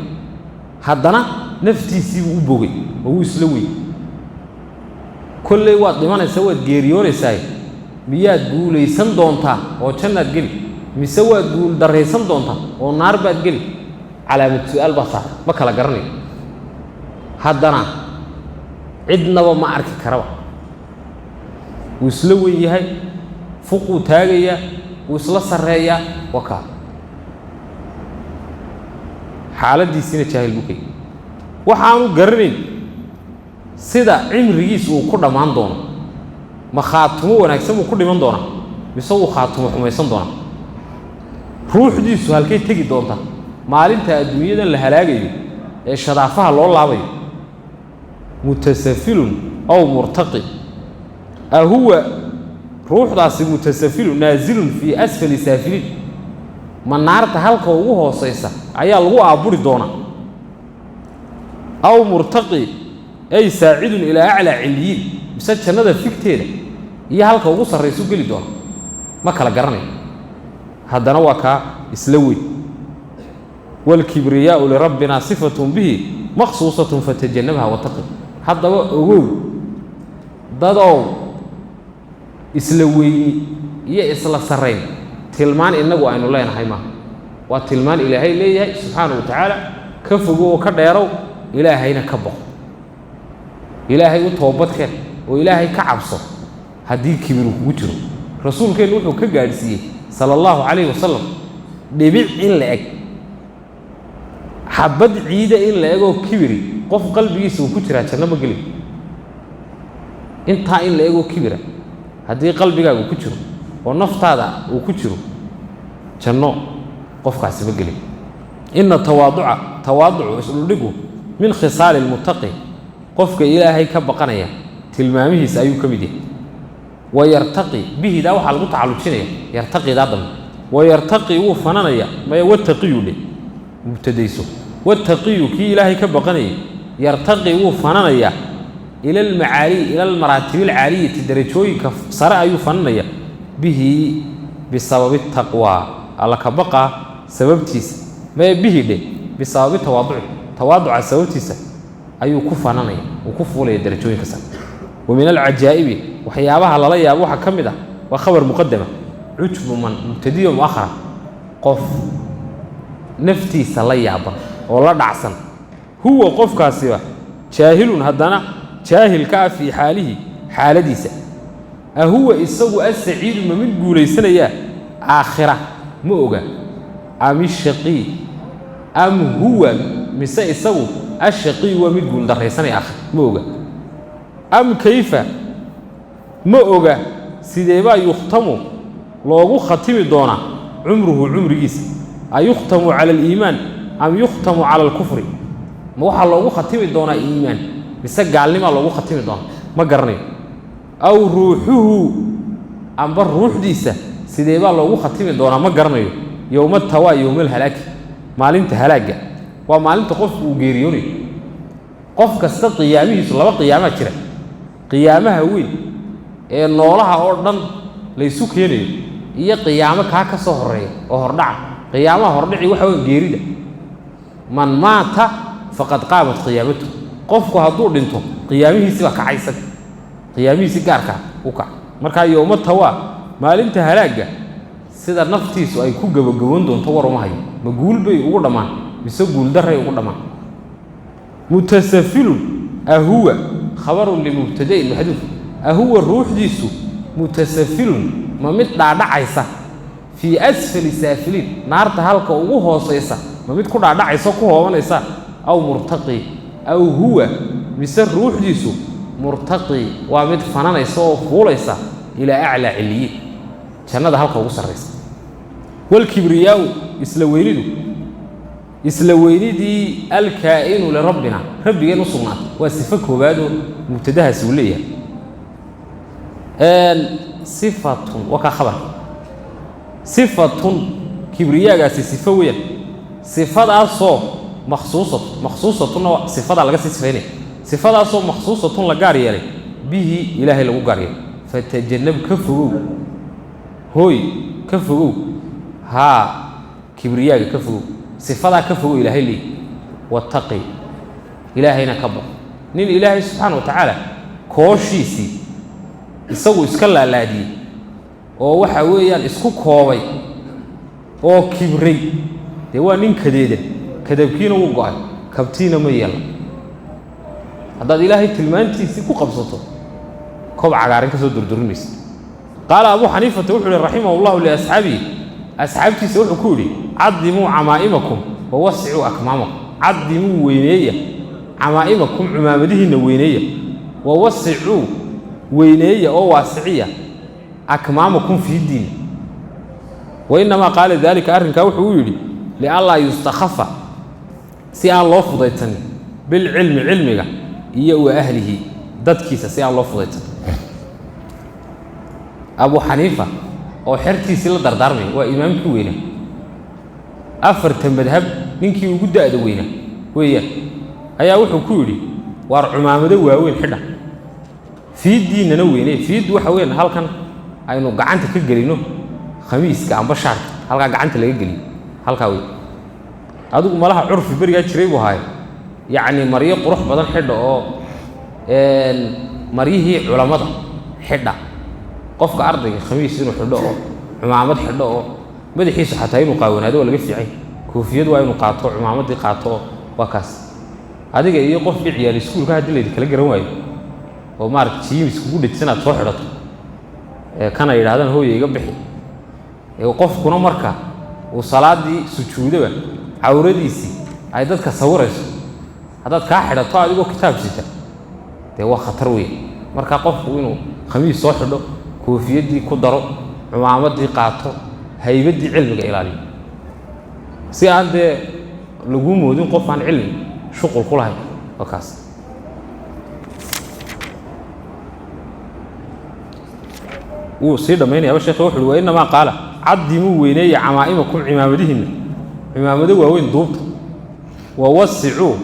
Speaker 1: haddana naftiisiibuu u bogay oo wuu isla wey. Kolley waad dhimanaysaa, waad geeriyoonaysaa, miyaad guulaysan doontaa oo jannaad geli, mise waad guul darraysan doontaa oo naar baad geli? Calaamad su-aal baa saar, ma kala garanayo. Haddana cidnaba ma arki karaba, wuu isla weyn yahay, fuquu taagayaa, wuu isla sarreeyaa, waa kaa xaaladdiisiina jaahil buu ka yahy. Waxaanu garanayn sida cimrigiis uu ku dhammaan doono. Ma khaatumo wanaagsan buu ku dhiman doonaa, mise wuu khaatumo xumaysan doonaa? Ruuxdiisu halkay tegi doontaa maalinta adduunyadan la halaagayo ee shadaafaha loo laabayo? Mutasafilun aw murtaqi, ahuwa ruuxdaasi mutasafilun naasilun fii asfali saafiliin, ma naarta halka ugu hoosaysa ayaa lagu aaburi doonaa? Aw murtaqi ay saacidun ilaa aclaa ciliyiin, mise jannada figteeda iyo halka ugu sarraysu geli doona? Ma kala garanayo, haddana waa kaa isla weyn. Waalkibriyaau lirabbina sifatun bihi maqsuusatun fatajanabha wataqi. Haddaba ogow dadow, isla weyni iyo isla sarrayn tilmaan innagu aynu leenahay maaha, waa tilmaan Ilaahay leeyahay subxaanahu wa tacaala. Ka fogo oo ka dheerow, Ilaahayna ka boqo, Ilaahay u toobadkeen oo Ilaahay ka cabso haddii kibiru kugu jiro. Rasuulkeennu wuxuu ka gaadhsiiyey sala allahu calayhi wasalam dhibic in la eg, xabad ciida in la egoo kibiri qof qalbigiisa uu ku jiraa janno ma gelin. Intaa in la egoo kibira haddii qalbigaagu ku jiro oo naftaada uu ku jiro, janno qofkaasi ma gelin. Ina tawaaduca, tawaaducu, isdhuldhigu, min khisaali lmuttaqi, qofka Ilaahay ka baqanaya tilmaamihiisa ayuu ka mid yahay. Wayartaqi bihidaa waxaa lagu tacallujinaya yartaqidaa dambe. Wayartaqi wuu fananaya, maya, wattaqiyu dheh, mubtadayso. Wattaqiyu, kii Ilaahay ka baqanayay, yartaqi wuu fananayaa ila almacaaliy, ila almaraatibi alcaaliyati, darajooyinka sare ayuu fananaya, bihi bisababi taqwaa, Alla ka baqaa sababtiisa, maya, bihi dheh, bisababi tawaaduci, tawaaduca sababtiisa ayuu ku fananaya, uu ku fuulaya darajooyinka sare. Wa min alcajaa'ibi, waxyaabaha lala yaabo waxaa ka mid ah, waa khabar muqadama, cujbu man, mubtadiyo mu'akhara, qof naftiisa la yaaban oo la dhacsan, huwa qofkaasiba jaahilun, haddana jaahil ka ah, fii xaalihi, xaaladiisa. Ahuwa isagu asaciidu, ma mid guulaysanayaa aakhira? Ma oga. Am ishaqiy, am huwa, mise isagu ashaqiy, waa mid guuldarraysanaya aakhira? Ma oga. Am kayfa, ma oga sideebaa yukhtamu, loogu khatimi doonaa, cumruhu, cumrigiisa? Ayukhtamu cala aliimaan am yukhtamu cala alkufri? Ma waxaa loogu khatimi doonaa iimaan, mise gaalnimaa loogu khatimi doonaa? Ma garanayo. Aw ruuxuhu, amba ruuxdiisa sideebaa loogu khatimi doonaa? Ma garanayo. Yowma tawaa, yowma alhalaaki, maalinta halaagga, waa maalinta qofku uu geeriyoonayo. Qof kasta qiyaamihiisu, laba qiyaamaa jira: qiyaamaha weyn ee noolaha oo dhan laysu keenayo iyo qiyaamo kaa ka soo horreeya oo hordhaca. Qiyaamaha hordhici waxa wey geerida. Man maata faqad qaamat qiyaamatu. Qofku hadduu dhinto, qiyaamihiisi baa kacay, isaga qiyaamihiisi gaarkaa u kaca. Markaa yowma tawaa, maalinta halaagga, sida naftiisu ay ku gabagaboon doonto war uma hayo. Ma guul bay ugu dhammaan, mise guuldarray ugu dhammaan? Mutasafilun, ahuwa khabarun limubtada'in maxduuf. Ahuwa ruuxdiisu mutasafilun, ma mid dhaadhacaysa, fii asfali saafiliin, naarta halka ugu hoosaysa ma mid ku dhaadhacaysa, ku hoobanaysa? Aw murtaqi, aw huwa, mise ruuxdiisu murtaqi, waa mid fananaysa oo fuulaysa, ilaa aclaa ciliyiin, jannada halka ugu sarraysa? Walkibriyaau, isla weynidu, isla weynidii, alkaa'inu lirabbina, rabbigeen u sugnaatay, waa sifo koowaadoo mubtadahaasi uu leeyahay. Sifatun, waa kaa khabarka. Sifatun, kibriyaagaasi sifo weeyaan, sifadaasoo makhsuusatu, makhsuusatunna waa sifadaa laga sii sifaynaya, sifadaasoo makhsuusatun, la gaar yeelay, bihi, Ilaahay lagu gaar yeelay. Fatajanab, ka fogow, hooy, ka fogow haa. Kibriyaaga ka fogow, sifadaa ka fogow Ilaahay leey. Wattaqi, Ilaahayna ka baq. Nin Ilaahay subxaana wa tacaala kooshiisii isagu iska laalaadiyey oo waxa weeyaan isku koobay oo kibray, dee waa nin kadeedan, kadabkiina wuu go'ay, kabtiina ma yeela. Haddaad Ilaahay tilmaantiisii ku qabsato, koob cagaaran ka soo durdurin maysa. Qaala Abuu Xaniifata wuxuu yihi raximahu llahu liasxaabihi, asxaabtiisa wuxuu ku yidhi: cadimuu camaa'imakum wa wasicuu akmaamakum. Cadimuu, weyneeya, camaa'imakum, cumaamadihiinna weyneeya, wa wasicuu, weyneeya oo waasiciya, akmaamakum, fiidiinna. Wa innamaa qaala daalika, arrinkaa wuxuu u yidhi, lianlaa yustakhafa, si aan loo fudaysanin, bilcilmi, cilmiga iyo wa ahlihi, dadkiisa si aan loo fudaysanin. Abu Xaniifa oo xertiisii la dardaarmaya, waa imaamkii weynaa, afarta madhab ninkii ugu da'da weynaa weeyaan, ayaa wuxuu ku yidhi: waar cumaamado waaweyn xidha, fiiddiinnana weynee. Fiiddu waxa weeyaan halkan aynu gacanta ka gelino khamiiska amba shaarka, halkaa gacanta laga geliyo, halkaa wey. Adigu malaha curfi berigaa jiray buu haayo, yacni maryo qurux badan xidha oo maryihii culammada xidha. Qofka ardayga khamiis inuu xidho oo cumaamad xidho oo madaxiisu xataa inuu qaawanaado waa laga fiicay, koofiyad waa inuu qaato, cumaamadii qaato oo waa kaas. Adiga iyo qofkii ciyaal iskuulka haddii laydin kala garan waayo oo maarata jiimis kugu dhejisan aad soo xidhato, kana yidhahdaan hooya iga bixi, qofkuna marka uu salaaddii sujuudaba cawradiisii ay dadka sawirayso, haddaad kaa xidhato adigoo kitaab sita, dee waa khatar weyn. Marka qofku inuu khamiis soo xidho, koofiyaddii ku daro, cumaamadii qaato, haybaddii cilmiga ilaaliyo, si aan dee laguu moodin qof aan cilmi shuqul ku lahayn, waa kaas. Wuu sii dhammaynayaaba sheekh, wuxu uhi: wa innamaa qaala caddimuu, weyneeya, camaa'imakum, cimaamadihiinna, cimaamado waaweyn duubta, wa wasicuu,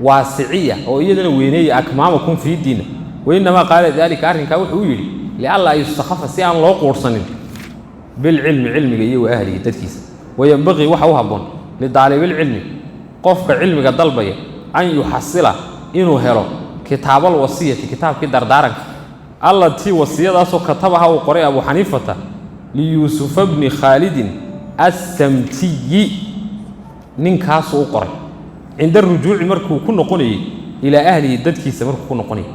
Speaker 1: waasiciya oo iyadana weyneeya, akmaamakum, fiidiinna. Wa innamaa qaala daalika, arrinkaa wuxuu u yidhi, lianlaa yustakhafa, si aan loo quurhsanin, bilcilmi, cilmiga iyo wa ahlihi, dadkiisa. Wayenbaqii, waxa u habboon, lidaalibilcilmi, qofka cilmiga dalbaya, an yuxasila, inuu helo, kitaabal wasiyati, kitaabkii dardaaranka, allatii, wasiyadaasoo, katabaha, uu qoray, Abu Xaniifata liyuusufa bni Khaalidin assamtiyi, ninkaasuu u qoray, cinda rujuuci, markuu ku noqonayey, ilaa ahlihi, dadkiisa markuu ku noqonayay.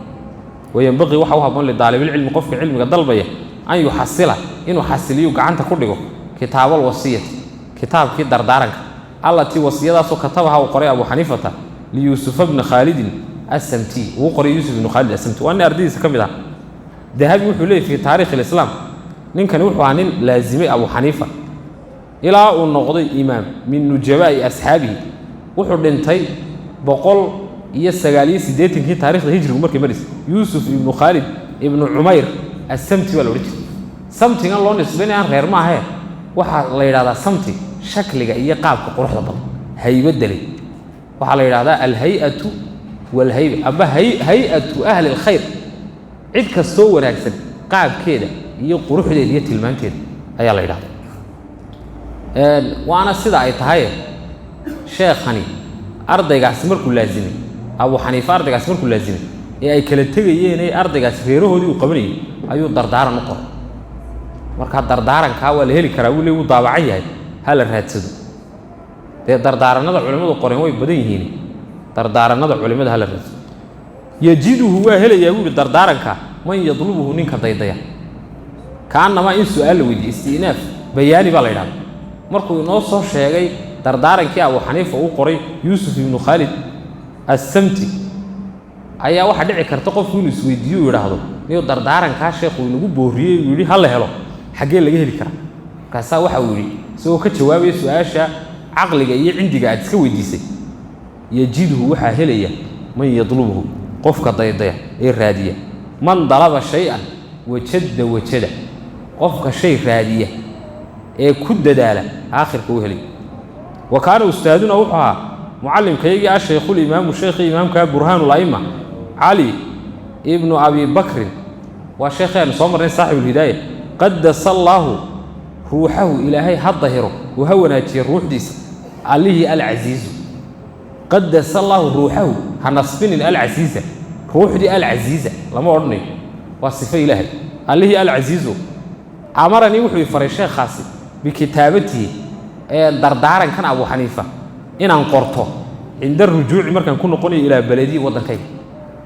Speaker 1: Wayenbaqii, waxa u habboon, lidaalibilcilmi, qofka cilmiga dalbaya, an yuxasila, inuu xasiliyu gacanta ku dhigo, kitaabal wasiyati, kitaabkii dardaaranka, allatii, wasiyadaasoo, katabaha, uu qoray, Abu Xaniifata liyuusufa bni Khaalidin assamtiyi, uu qoray Yuusuf ibnu Khaalid assamti, waa nin ardaydiisa ka mid ah. Dahabi wuxuu leeyay fi Taarikh Alislaam: ninkani wuxuu ahaa nin laasimay Abu Xaniifa ilaa uu noqday imaam min nujabaa'i asxaabihi. Wuxuu dhintay 189-kii taarikhda hijrigu markay maraysa. Yuusuf ibnu Khaalid ibnu Cumayr assamti baa la odhan jiray. Samtigan loo nisbaynay aan reer maahee, waxaa la yidhahdaa samti shakliga iyo qaabka quruxda badan, haybadda leh. Waxaa la yidhahdaa alhay-atu walhayba, amba hay-atu ahli alkhayr, cid kastoo wanaagsan qaabkeeda iyo quruxdeeda iyo tilmaanteeda ayaa la yidhahdaa. Waana sida ay tahaye, sheekhani ardaygaasi markuu laasimay Abu Xaniife, ardaygaasi markuu laasimay ee ay kala tegayeen ee ardaygaasi reerahoodii uu qabanayay, ayuu dardaaran u qoray. Markaa dardaarankaa waa la heli karaa, wuu le, wuu daabacan yahay, ha la raadsado. Dee dardaaranada culimmadu qoreen way badan yihiin, dardaaranada culimmada ha la raadsado. Yajiduhu, waa helayaa buu yihi dardaaranka, man yadlubuhu, ninka daydaya. Kaanamaa in su-aal la weydiiyey, isti'naaf bayaani baa la yidhahda. Markuu inoo soo sheegay dardaarankii Abu Xaniifa uu qoray Yuusuf ibnu Khaalid assamti, ayaa waxaa dhici karta qofku inuu isweydiiyo uu yidhaahdo: niyo dardaarankaa sheekhu inagu boorriyey, uu yidhi ha la helo, xaggee laga heli karaa? Markaasaa waxa uu yidhi, isagoo ka jawaabaya su-aasha caqliga iyo cindiga aad iska weydiisay: yajidhu, waxaa helaya, man yadlubhu, qofka daydaya ee raadiya. Man dalaba shay-an wajadda wajada, qofka shay raadiya ee ku dadaala aakhirka u helay. Wa kaana ustaaduna, wuxuu ahaa mucallimkaygii, ashaykhulimaamu, sheekhii imaamkaa, burhaanula'ima Cali ibnu Abi Bakrin, waa sheekhii aynu soo marnay, saaxibulhidaaya, qadasa allaahu ruuxahu, Ilaahay ha dahiro. Oo ha wanaajiya ruuxdiisa allihii alcasiizu. Qadasa allaahu ruuxahu, ha nasbinin alcasiiza, ruuxdii alcasiiza lama odhanayo, waa sifo Ilaahay. Allihii alcasiizu amaranii, wuxuu i faray sheekhaasi, bikitaabatihi, ee dardaarankan Abu Xaniifa inaan qorto, cinda rujuuci, markaan ku noqonayo, ilaa beledii, waddankayga.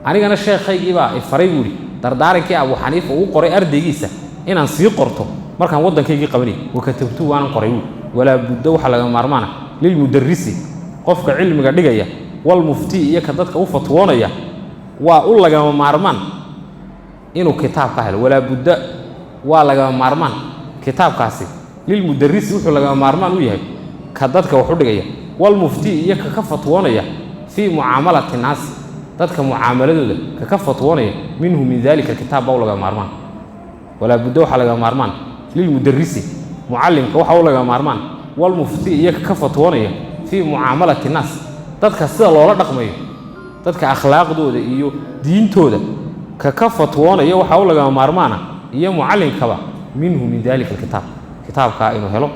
Speaker 1: Anigana sheekhaygii baa i faray, buu idhi, dardaarankii Abu Xaniifa uu qoray ardaygiisa inaan sii qorto markaan waddankaygii qabanay. Wakatabtu, waanan qoray, buui. Walaa budda, waxaa laga maarmaana, lilmudarisi, qofka cilmiga dhigaya, walmuftii, iyo ka dadka u fatwoonaya, waa u lagama maarmaan inuu kitaab ka helo. Walaa budda, waa lagama maarmaan kitaabkaasi, lilmudarisi, wuxuu lagama maarmaan u yahay ka dadka wax u dhigaya, walmuftii, iyo ka fatwoonaya, fii mucaamalati naasi, dadka mucaamaladooda ka fatwoonaya, minhu, min dalika kitaab baa u lagama maarmaan. Walaa budda, waxaa lagama maarmaan, lilmudarisi, mucallimka waxaa u lagama maarmaan, walmufti, iyo ka fatwoonaya, fii mucaamalati naas, dadka sida loola dhaqmayo, dadka akhlaaqdooda iyo diintooda ka fatwoonaya, waxaa u lagama maarmaana, iyo mucallimkaba, minhu, min dalika alkitaab, kitaabkaa inuu helo.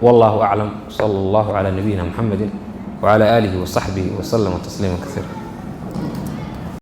Speaker 1: Wallahu aclam, sala allahu calaa nabiyina muxamedi wacala aalihi wasaxbihi wasalama tasliima kasiira.